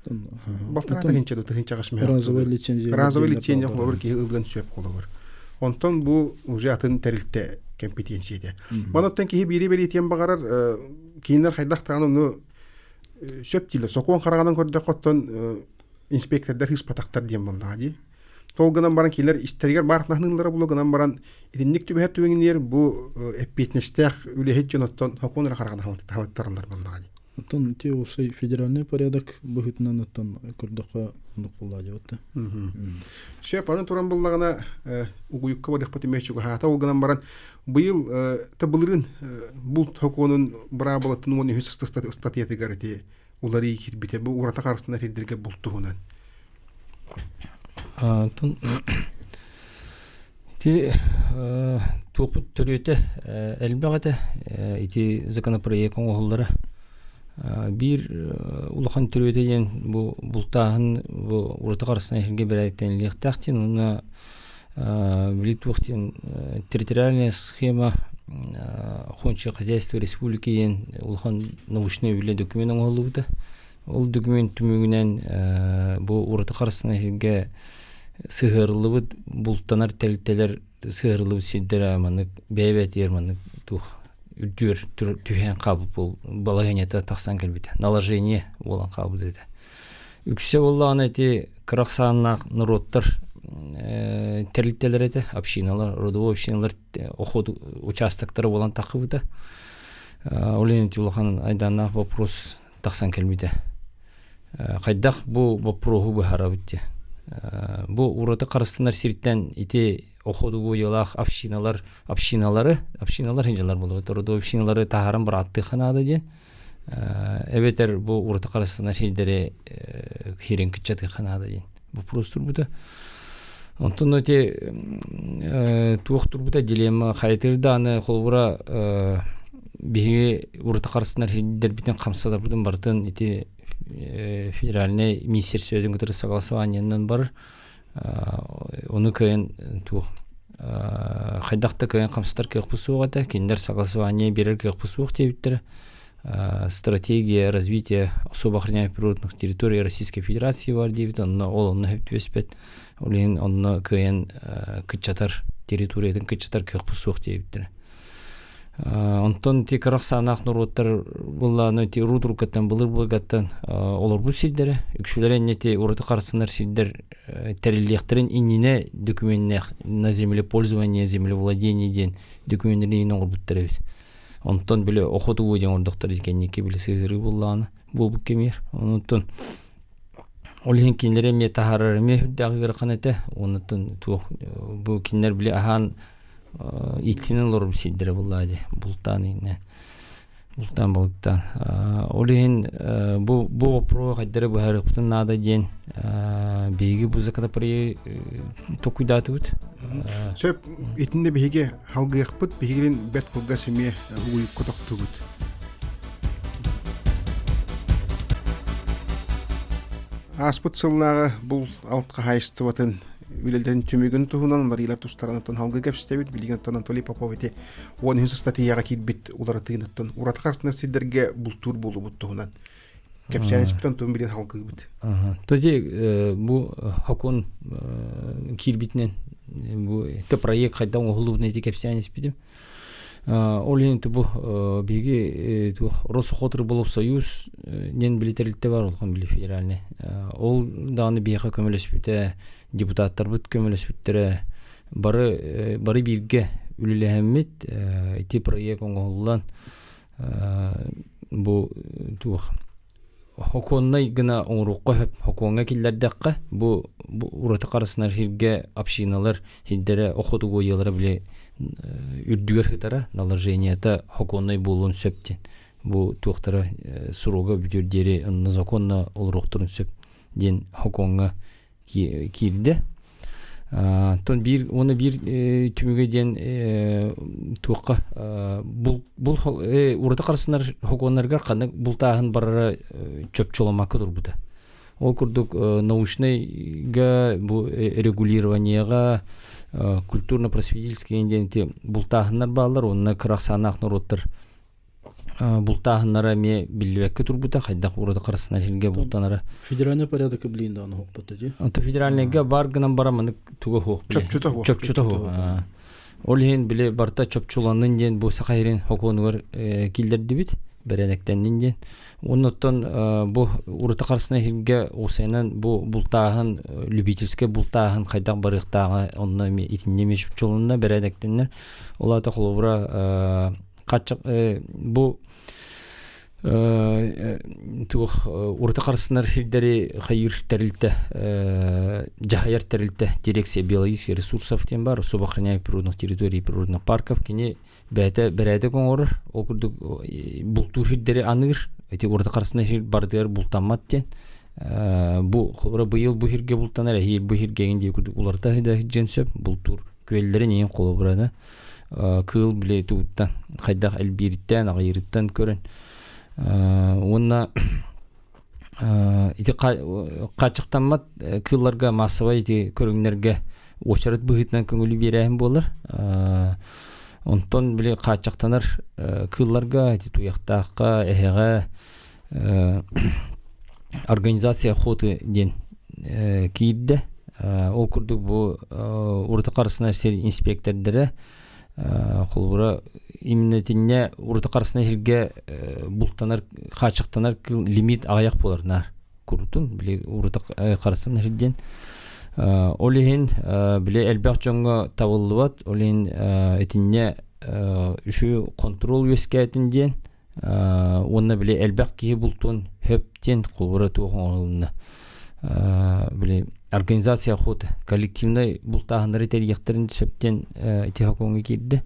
Балтараа тыһыынча да тыһыынча Разовая лицензия. Разовая лицензия холобур киһи ылыан сөп холобур. Онтон бу уже атын тэрилтэ компетенцияда. Манаттан киһи биири бэлиэтиэн баҕарар кинилэр хайдах даҕаны ону сөп дииллэр. Сокуон хараҕынан көрдөххө инспектордар ыыспатахтар диэн буоллаҕа дии. Ол гынан баран кинилэр истэригэр баар наһыныыллара буолуо гынан баран итинник түбэһэр түгэҥиниэр бу эппиэтинэстээх үлэһит дьон оттон сокуон эрэ хараҕынан халыттараллар буоллаҕа дии. Оттон ити уопсай федеральный порядок быһыытынан оттон көрдөххө оннук буоллаа диэбит да. Сөп, аны туран буллаҕына угуйукка барыахпыт эмиэ чугаһаата. Ол гынан баран быйыл былырыын булт сокуонун быраабылатын 13 ыстатыйатыгар ити уларыы киирбитэ. Бу ураты харыстанар сирдэргэ булт туһунан. Антон Ити туохпут төрүөтэ элбэх этэ. Ити законопроект оҥоһуллара. Биир улахан төрүөтэ диэн бу бултааһын бу ураты харыстан эһиргэ бэрээдэктэниллиэхтээх диэн уонна били туох диэн территориальная схема охотничьего хозяйства республики диэн улахан научнай үлэ документ оҥоһуллубута. Ол документ түмүгүнэн бу ураты харыстан эһиргэ сыһыарыллыбыт бултанар тэрилтэлэр сыһыарыллыбыт сирдэрэ маннык бэйэ-бэйэтигэр маннык туох үрдүөр түһээн хаалбыт буол балаһыанньата тахсан кэлбитэ наложение буолан хаалбыт этэ үксэ буоллаҕына ити кыра ахсааннаах норуоттар тэрилтэлэр этэ общиналар родовой общиналар охот участоктара буолан таххыбыта ол иһин ити улахан айдааннаах вопрос тахсан кэлбитэ. Хайдах бу боппуруоһу быһаарабыт диye. Бу ураты харыстанар сиртэн ити охотугуйалаах общиналар общиналары общиналар хинжалар буолуо родовой общиналары таһааран бырааттыахха наада диэн эбэтэр бу ураты харыстанар сирдэри хирин кыччатыахха наада диэн вопрос турбута. Онтон ити туох турбута дилемма хайытыр дааны холобура биһиги ураты харыстанар сирдэрбитин хамсатарбытын барытын ити федеральнай министерствотын кытары согласованиенан бар ону кыайан туох хайдах да кыайан хамсатар кыахпыт суох этэ кинилэр согласование биэрэр кыахпыт суох диэбиттэрэ стратегия развития особо охраняемых природных территорий Российской Федерации бар диэбит онно ол онно сөп түбэспэт ол иһин онно кыайан кыччатар. Территориятын кыччатар кыахпыт суох диэбиттэрэ. Онтон ити кырах саанаах норуоттар буоллааны ити урут уруккаттан былыр былыргаттан олорбут сирдэрэ үксүлэрэ инньэ ити ураты харсынар сирдэр тэриллиэхтэрин иннинэ документнээх на землепользование землевладение диэн документнэрин иһин оҥорбуттар эбит. Онтон били охотугу диэн оҥордохтор кэнники били сыһыарыы буоллаҕына буолбут кэмиэр. Онтон ол иһин кинилэри эмиэ таһаарар эмиэ сүрдээх ыарахан этэ. Онтон туох бу кинилэр били аһаан ииттинэн олорор сирдэрэ буоллаа дии бултаан иҥнэ бултаан балыктаан ол иһин бу бу боппуруоһу хайдары быһаарыахпытын наада диэн биһиги бу законопроект толкуйдаатыбыт. Сөп итиннэ биһиги халгыахпыт биһигин бэрт кылгас эмиэ угуйукка тохтубут. Ааспыт сыллааҕы бул алт хаһаайыстыбатын үлэлэрин түмүгүн туһунан уларыйыылар тустарынан халгы кэпсэтэбит. Билигин оттон Анатолий Попов ити 13 ыстатыйаҕа киирбит уларытыыныттан ураты харыстынар сирдэргэ бултуур буолубут туһунан кэпсээн испитин туһун билигин халгыыбыт. Тоти бу хокун киирбитинэн бу ити проект хайдах оҥоһуллубутун ити кэпсээн испитим. Ол иһин бу биһиги Росохотрыболовсоюз диэн били тэрилтэ бар улахан били федеральный. Ол даҕаны биһиэхэ көмөлөспүтэ, депутаттарбыт көмөлөспүттэрэ бары бары бииргэ үлэлэһэммит ити проект оҥоһуллан бу туох Хокуоннай гына оҥоруохха сөп. Хокуоҥҥа киллэрдэххэ, бу ураты харыстанар сиргэ общиналар сирдэрэ охотугуойалара били үрдүгэр сытара, наложениета хокуоннай буолуон сөп диэн. Бу туохтара срога бүтүөр диэри онно законно олоруохтарын сөп диэн хокуоҥҥа киирдэ. Оттон биир уонна биир түмүгэ диэн туохха бул бул ураты харсынар хокуоннарыгар ханнык бултааһын барара чопчуламмакка турбута. Ол курдук научнайга бу регулированиеҕа культурно-просветительский диэн ити бултааһыннар бааллар уонна кыра ахсааннаах норуоттар бултааһыннара эмиэ биллибэккэ турбута хайдах ураты харыстанар сиргэ бултанара. Федеральный порядок блин даҕаны хоһуппат дии. Онто федеральныйга бар гынан баран маннык туга суох. Чопчута суох. Чопчута суох. Ол иһин били барта чопчуланнын диэн бу Саха сирин хокуонугар киллэрдибит бэрээдэктэннин диэн. Оннуттан бу ураты харысына сиргэ уусайынан бу бултааһын любительскай бултааһын хайдах барыахтааҕа онно эмиэ итиннэ эмиэ чопчуланна бэрээдэктэннэр. Ол аата холобура Хаччах бу туох ураты харыстанар сирдэри хайыыр тэрилтэ дьаһайар тэрилтэ дирекция биологических ресурсов диэн баар особо охраняемых природных территорий и природных парков кини бэйэтэ бэрээдэк оҥорор ол курдук бултуур сирдэри аныыр ити ураты харыстанар сир барытыгар бултаммат диэн бу холобура быйыл бу сиргэ бултанар эһиил бу сиргэ эҥин диэн курдук уларыта сылдьыан сөп бултуур күөллэрин иһин холобураны кыыл били тугуттан хайдах элбиириттэн аҕыйыырыттан көрөн уонна ити хааччахтаммат кыылларга массовай ити көрүҥнэргэ уочарат быһыытынан көҥүлү биэрээһин буолар онтон били хааччахтанар кыылларга ити туйахтаахха эһэҕэ организация охоты диэн киирдэ. Ол курдук бу ураты харысынар сир инспектордара холобура именно ураты харысынар сиргэ бултанар хааччахтанар лимит аҕыйах буолар наар курутун били ураты харысынар сир диэн ол иһин били элбэх дьоҥҥо табыллыбат ол иһин итиннэ үчүгэй контрол үөскээтин диэн Уонна били элбэх киһи бултуон хөп диэн холобура туох оҥоһулунна. Били организация охоты коллективнай бултааһыннары тэрийиэхтэрин сөп диэн ити сокуоҥҥа киирдэ.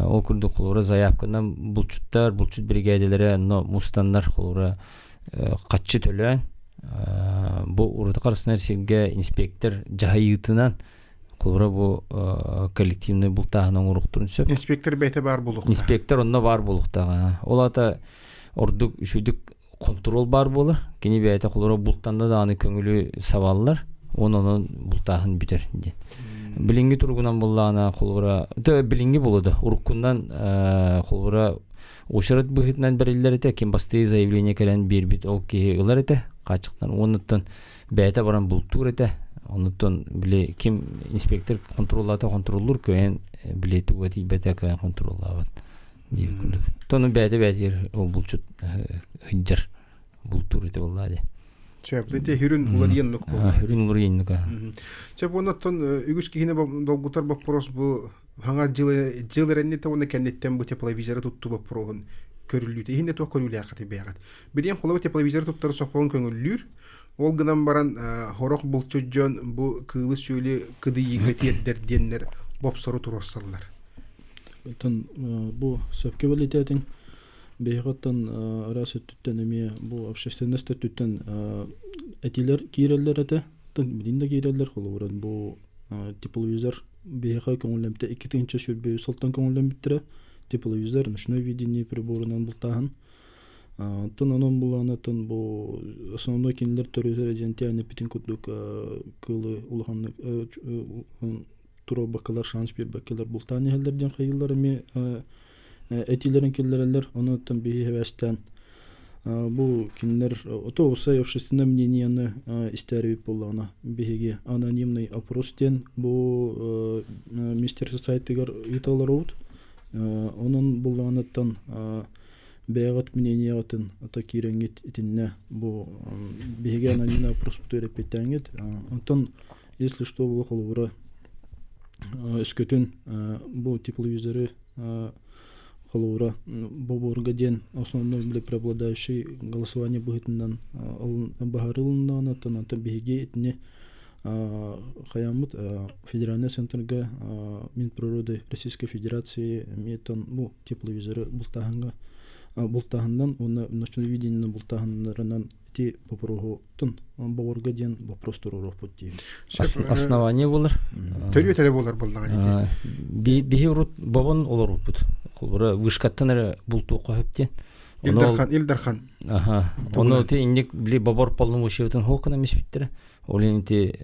Ол курдук холобура заявканан булчуттар, булчут биригээдэлэрэ онно мустаннар холобура хаччы төлөөн бу ураты харыстанар сиргэ инспектор дьаһайыытынан Холобура бу коллективный бултааһын оҥоруохтарын сөп. Инспектор бэйэтэ баар буолуохтаах. Инспектор онно баар буолуохтаах. Ол аата ордук үчүгдүк контрол баар буолар. Кини бэйэтэ холобура бултанда даҕаны көҥүлү сабаллар. Уонна онон бултааһын бүтэр диэн. Билиҥҥи туругунан буллаҕына холобура билиҥҥи буолуо да уруккунан холобура уочарат быһыытынан бэриллэр этэ ким бастыы заявление кэлэн биэрбит ол киһи ылар этэ хааччахтан уоннуттан бэйэтэ баран бултуур этэ. Онуттан били ким инспектор контроллаата контроллуур кыайан били туга тиийбэтэ кыайан контроллаабат диир курдук. Тону бэйэтэ бэйэтигэр ол булчут ыйдьар бултуур ити буоллаа дии. Сөп, ити хүрүн уларыйаннык буолла. Хүрүн уларыйаннык. Сөп, оннуттан үгүс киһини долгутар боппуруос бу хаҥа дьыл дьыл эрэннитэ уонна кэнниттэн бу тепловизоры туттуу боппуруоһун көрүллүүтэ. Иһинде туох көрүүлээххитий бэйэҕит? Билиэн холобур тепловизоры туттары сокуон көҥүллүүр. Ол гынан баран сорох булчут дьон бу кыылы-сүөлү кыдыйыыга тиэрдэр диэннэр бопсору туруорсаллар. Оттон бу сөпкө бэлиэтээтиҥ. Биһиги оттон араас өттүттэн эмиэ бу общественность өттүттэн этиилэр киирэллэр этэ. Оттон билигин да киирэллэр. Холобура бу тепловизор биһиэхэ көҥүллэммитэ 2023 сылтан көҥүллэммиттэрэ. Тепловизор, ночное видение приборунан бултааһын. Оттон онон булаанаттан бу основной кинилэр төрүтэрэ диэн тиээн эппитин курдук кыылы улаханнык туруорбаккалар шанс биэрбэккэлэр бултаан иһэллэр диэн хайыыллар эмиэ этиилэрин киллэрэллэр. Онон биһи эбээстээн бу кинилэр ото усай общественное мнениены истээрибит буоллаҕына биһиги анонимный опрос диэн бу министерство сайтыгар ыыталлар Онон буллаҕыныттан бэйэҕит мнениеҕытын ото киирэҥҥит итиннэ бу биһиги анонимный опроспутугар эппиэттээҥҥит. Онтон если что була холобура өскөтүн бу тепловизоры холобура бобуорга диэн основной били преобладающий голосование быһыытынан баһарылыннаҕына оттон онтон биһиги итини хайааммыт федеральный центрга Минприроды Российской Федерации эмиэ бу тепловизоры бултааһыҥҥа бултааһынынан уонна ночное видениены бултааһыннарынан ити боппуруоһутун боборго диэн вопрос туруоруохпут диэн. Основание болар. Төрүөт эрэ болар буоллаҕа ити. Биһи урут бобон олоруппут. Холобура вышкаттан эрэ бултуохха сөп диэн. Ил Дархан, Ил Дархан. Аха. Ону ти инник били бобор полномочиятын хоокунан миспиттэрэ. Ол иһин ити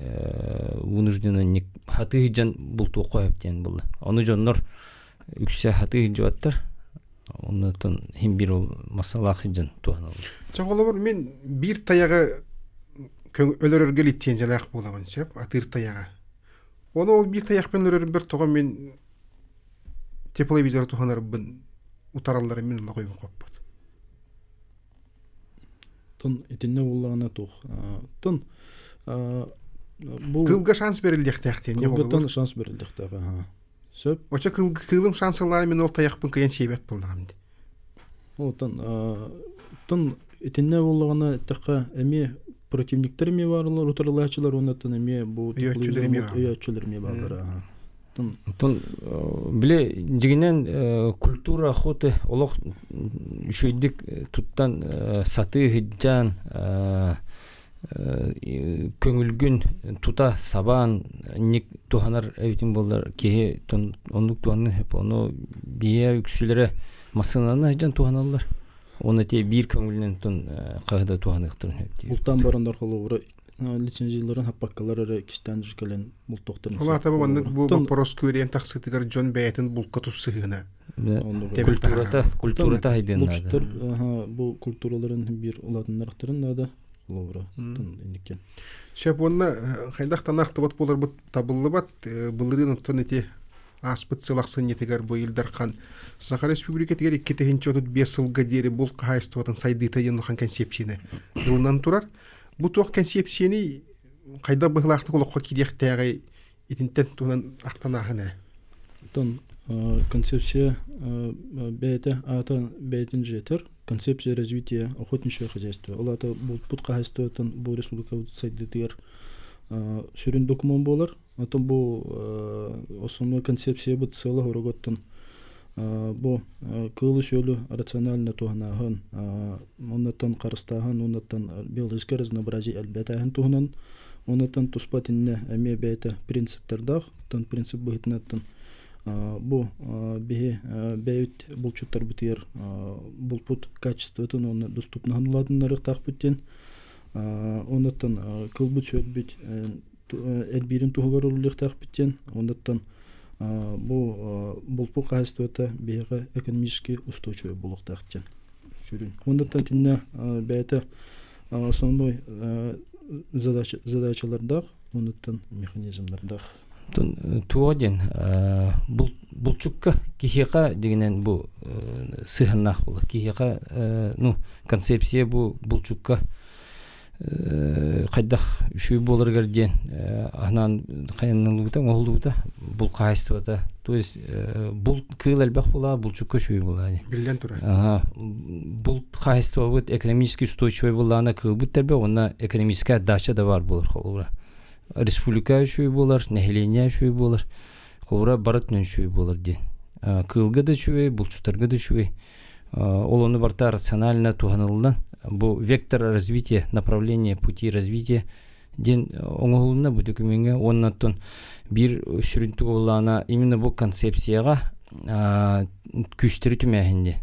вынужденно инник хатыы сылдьан бултуохха сөп диэн буолла. Ону дьоннор үксэ хатыы сылдьыбаттар. Оннуттан хин биир ол массалаах сылдьан туһаналлар. Чэ холобур мин биир тайаҕы өлөрөргө лицензиялаах буолабын сөп атыыр тайаҕы. Ону ол биир тайахпын өлөрөрбөр тоҕо мин тепловизор туһанарбын утаралларын мин олох өйүм хоппот. Тон итиннэ буоллаҕына туох тон бу Кылга шанс бериллиэхтээх диэн Кылгаттан шанс бериллиэхтээх аха. Сөп. Очо кылым шансылаан мин ол тайахпын кыйан сиэбэт буоллаҕым дии. Отон тон итиннэ буоллаҕына эттэххэ эмиэ противниктар эмиэ баарлар утарылааччылар уонна эмиэ бу өйөөччүлэр эмиэ бааллар аха. Онтон били дьиҥинэн культура охоты олох үчүгэйдик туттан сатыы сылдьан көҥүлгүн тута сабаан инник туһанар эбитин буоллар киһи оннук туһаныан сөп. Ону биһиэхэ үксүлэрэ массыынаны сылдьан туһаналлар. Уонна ити биир көҥүлүнэн хаһы да туһаныахтарын сөп диир. Бултаан бараннар холобура лицензияларын хаппаккалар эрэ кистээн кэлэн бултуохтарын Ол аата маннык бу боппуруос күөрэйэн тахсыытыгар дьон бэйэтин булка тус сыһыана культурата культурата хайдыан наада. Бу культураларын биир улаатыннарахтарын наада холобура инниккен. Сөп уонна хайдах танахтыбат буоларбыт табыллыбат былырыын оттон ити ааспыт сыл ахсынньытыгар бу Ил Дархан Саха Республикатыгар 2035 сылга диэри булт хаһаайыстыбатын сайдыыта диэн улахан кэнсиэпсийэни ылынан турар. Бу туох кэнсиэпсийэний хайдах быһыылаахтык олоххо киириэхтээҕий итинтэн туһунан ахтан ааһын эрэ. Оттон концепция бэйэтэ аата бэйэтин дьиэтэр концепция развития охотничьего хозяйства. Ол аата булпут хаһаайыстыбатын бу республикабыт сайдыытыгар сүрүн докумуон буолар. Оттон бу основной концепциябыт сыала-соруга оттон бу кыылы-сүөлү рационально туһанааһын, оннуттан харыстааһын, оннуттан биологическое разнообразие элбэтээһин туһунан, оннуттан туспа итиннэ эмиэ бэйэтэ принциптэрдээх, оттон принцип быһыытынан бу биһи бэйэбит булчуттарбытыгар булпут качествотын уонна доступноһын улаатыннарыахтаахпыт диэн, оннуттан кылбыт-сүөлбүт элбиирин туһугар үлэлиэхтээхпит диэн оннуттан бу булпу хаһаайыстыбата биһиэхэ экономически устойчивый буолуохтаах диэн сүрүн. Оннуттан итиннэ бэйэтэ основной задачалардаах. Онуттан механизмнардаах. Туо диэн булчукка киһиэхэ дигинэн бу сыһыаннаах буолар. Киһиэхэ ну концепция бу булчукка хайдах үчүгэй буоларыгар диэн анаан хайаннылыбыта оҥоһуллубута бул хаһаайыстыбата то есть бул кыыл элбэх буолаа булчукка үчүгэй буолаа биллэн турар бул хаһаайыстыбабыт экономически устойчивый буоллаҕына кыылбыт да элбэх уонна экономическая отдача да баар буолар холобура республика үчүгэй буолар нэһилиэнньэ үчүгэй буолар холобура бары өттүнэн үчүгэй буолар диэн кыылга да үчүгэй булчуттарга да үчүгэй Ол ону барыта рационально туһаныллан, бу вектор развития, направление пути развития диэн оҥоһулунна бу докумеҥҥа уонна оттон биир сүрүн тугуллаана именно бу концепцияҕа күүстэри түмээһин диэн.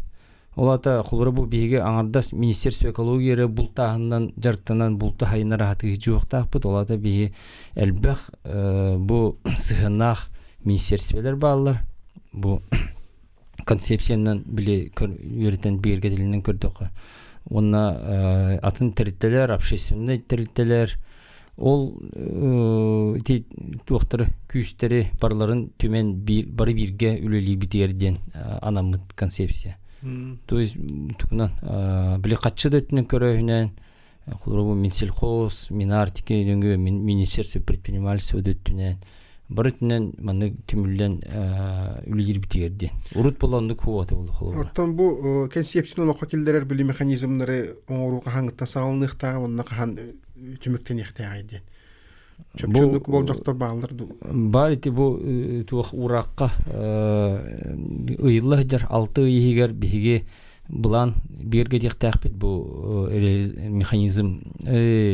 Ол аата холобура бу биһиги аҥардас Министерство экологии эрэ бултааһынынан дьарыктанан булту хайыннара сатыыһыдьыахтаахпыт. Ол аата биһи элбэх бу сыһыаннаах министерстволар бааллар. Бу концепциянан били үөрэтэн бигэргэтилинэн көрдөххө уонна атын тэрилтэлэр общественнай тэрилтэлэр ол ити туохтары күүстэри барыларын түмэн бары бииргэ үлэлиирбитигэр диэн анаммыт концепция то есть тугунан били хаччы да өттүнэн көрөөһүнэн холобур Минсельхоз, Минарктика нөҥүө Министерство предпринимательства өттүнэн бары өттүнэн маннык түмүллэн үлэлиирбитигэр диэн. Урут була оннук хуота буолла холобура. Оттон бу концепцияны олоххо киллэрэр били механизмнары оҥоруу хаһааҥҥыттан саҕаланыахтааҕа уонна хаһан түмүктэниэхтээҕий диэн. Чопчуннук болдьохтор бааллар дуу? Баар ити бу туох ууракка ыйылла сылдьар 6 ый иһигэр биһиги былаан бигэргэтиэхтээхпит бу механизм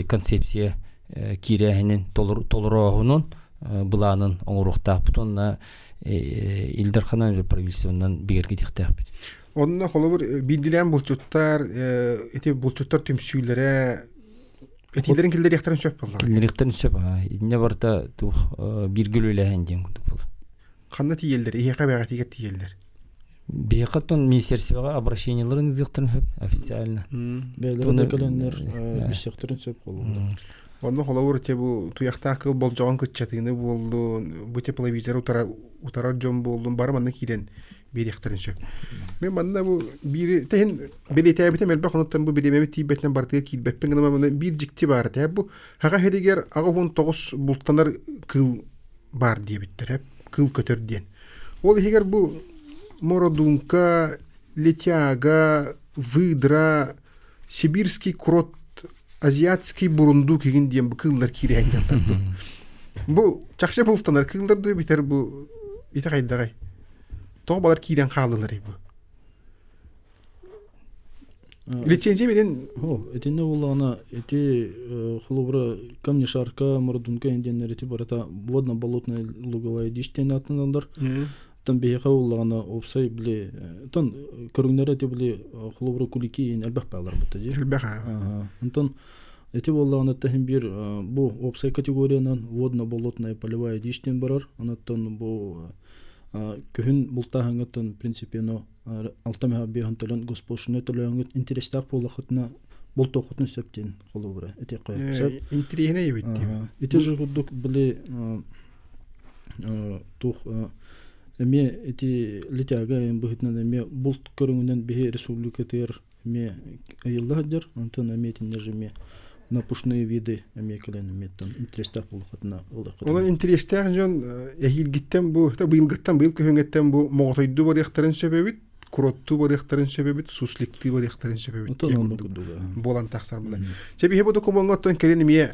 концепция киирээһинин толорооһунун былаанын оҥоруохтаахпыт уонна Ил Дарханан правительствонан бигэргэтиэхтээхпит. Онно холобур биирдилээн булчуттар ити булчуттар түмсүүлэрэ этиилэрин киллэриэхтэрин сөп буоллаҕа. Киллэриэхтэрин сөп. Инньэ барыта туох бииргэ үлэлээһин диэн курдук буолар. Ханна тиийэллэр? Эһиэхэ бэҕэтиигэр тиийэллэр. Биһиэхэ оттон министерствоҕа обращениеларын ыытыахтарын сөп официально. Бэйэлэрэ да кэлэннэр билсиэхтэрин сөп холобура. Онно холобур те бу туйахтаах кыл болдьоҕун кыччатыыны буоллун, бу тепловизоры утарар дьон буоллун, бары манна киирэн биэриэхтэрин сөп. Мен манна бу биири тэһин бэлиэтээбитим элбэх онуттан бу бириэмэбит тиийбэтинэн барытыгар киирбэппин гына манна биир дьикти баар этэ. Бу хаха иһигэр 89 бултанар кыыл баар диэбиттэр, кыыл көтөр диэн. Ол иһигэр бу мородунка, летяга, выдра, сибирский крот, азиатский бурундук игин диэн бу кыыллар киирээн дьаллар бу. Бу чахчы бултанар кыыллар дуу битэр бу ити хайдаҕай? Тоҕо балар киирэн хааллылар бу? Лицензия берен Итинне буллаҕына ити холобура камнешарка, мордунка диэннэр ити барыта водно-болотная луговая дичь диэн ааттаналлар. Тон биһиэхэ буллаҕына уопсай били тон көрүҥнэрэ ити били холобура кулики элбэх баалар бутта дии. Элбэх. Онтон ити буоллаҕына тэһин биир бу уопсай категориянан водно-болотная полевая дичь диэн барар. Онтон бу күһүн бултааһыҥҥыттан в принципе но алта мөһө биэһин төлөн госпошлина төлөөҥҥүт интэриэстээх буоллаххытына болтуоххутун сөп диэн холобура этиэххэ сөп. Интэриэһинэй эбит. Ити же курдук били туох эмиэ ити литяга быһыытынан эмиэ булт көрүҥүнэн биһи республикатыгар эмиэ ыйылла сылдьар онтон эмиэ итиннэ же эмиэ напушные виды эмиэ кэлэн эмиэттэн интэриэстээх буоллаххытына ылыаххытына. Онон интэриэстээх дьон эһиилгиттэн бу быйылгыттан быйыл күһүҥҥэттэн бу моҕотойду барыахтарын сөп эбит, куроттуу барыахтарын сөп эбит, сусликтыы барыахтарын сөп эбит буолан тахсар була. Чэ биһи бу докумуоҥҥа оттон кэлин эмиэ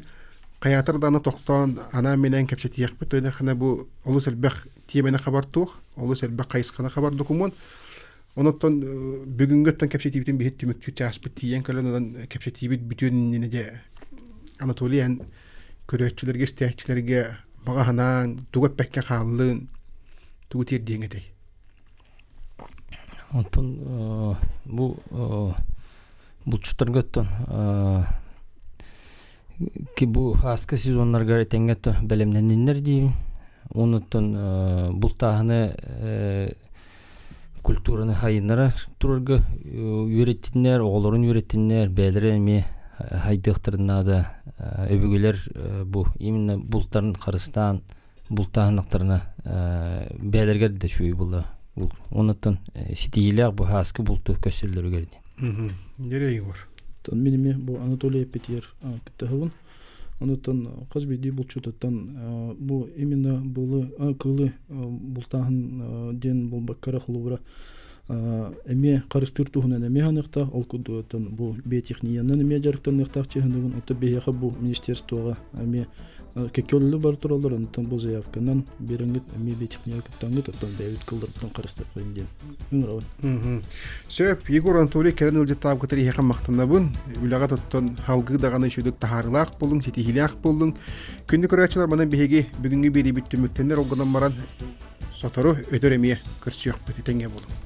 хайаатар даҕаны тохтоон анаан-минээн кэпсэтиэхпит тойоноххына бу олус элбэх тиэмэни хабар туох, олус элбэх хайысханы хабар докумуон. Онуттан бүгүҥҥүттэн кэпсэтиибитин биһит түмүктүү чааспыт тиийэн кэлэн онон кэпсэтиибит бүтүөн иннинэ дьэ Анатолий эн көрөөччүлэргэ истээччилэргэ баҕа санааҥ тугу эппэккэ хааллын тугу тиэрдиэҥ этэй? Онтон бу булчуттарга оттон бу ааска сезоннаргар этэҥҥэ бэлэмнэнниннэр диибин. Онуттан бултааһыны культураны хайыннара турарга үөрэттиннэр, оҕолорун үөрэттиннэр, бэйэлэрэ эмиэ хайдыахтарын наада. Өбүгэлэр бу именно бултарын харыстаан бултааһыннахтарына бэйэлэригэр да үчүгэй буолла. Онуттан ситиһиилээх бу һааскы булту көссөллөрүгэр диэн. Дьэрэ Егор. Мин эмиэ бу Анатолий эппитигэр кыттыһабын. Онуттан хас биирдии булчутуттан бу именно булы кылы бултааһын диэн булбакка эрэ холобура эмиэ харыстыыр туһунан эмиэ ханыахтаах ол курдуктан бу биотехниянан эмиэ дьарыктаныахтаах чыһыныгын оттон биһиэхэ бу министерствоҕа эмиэ кэккэ бар тураллар онтон бу заявканан биэрэҥҥит эмиэ биотехния кыттаҥҥыт оттон бэйэбит кылларбытын харыстыаххайын диэн ыҥырабын. Сөп, Егор Анатолий кэлэн ыалдьыттаабыкытыгар эһиэхэ махтанабын. Үлэҕэ туттан халгыы даҕаны үчүгдүк таһаарыылаах буолуҥ, ситиһиилээх буоллуҥ. Күндү көрөөччүлэр, манан биһиги бүгүҥҥү биэриибит түмүктэнэр ол гынан баран сотору өтөр эмиэ көрсүөхпүт. Этэҥҥэ буолуҥ.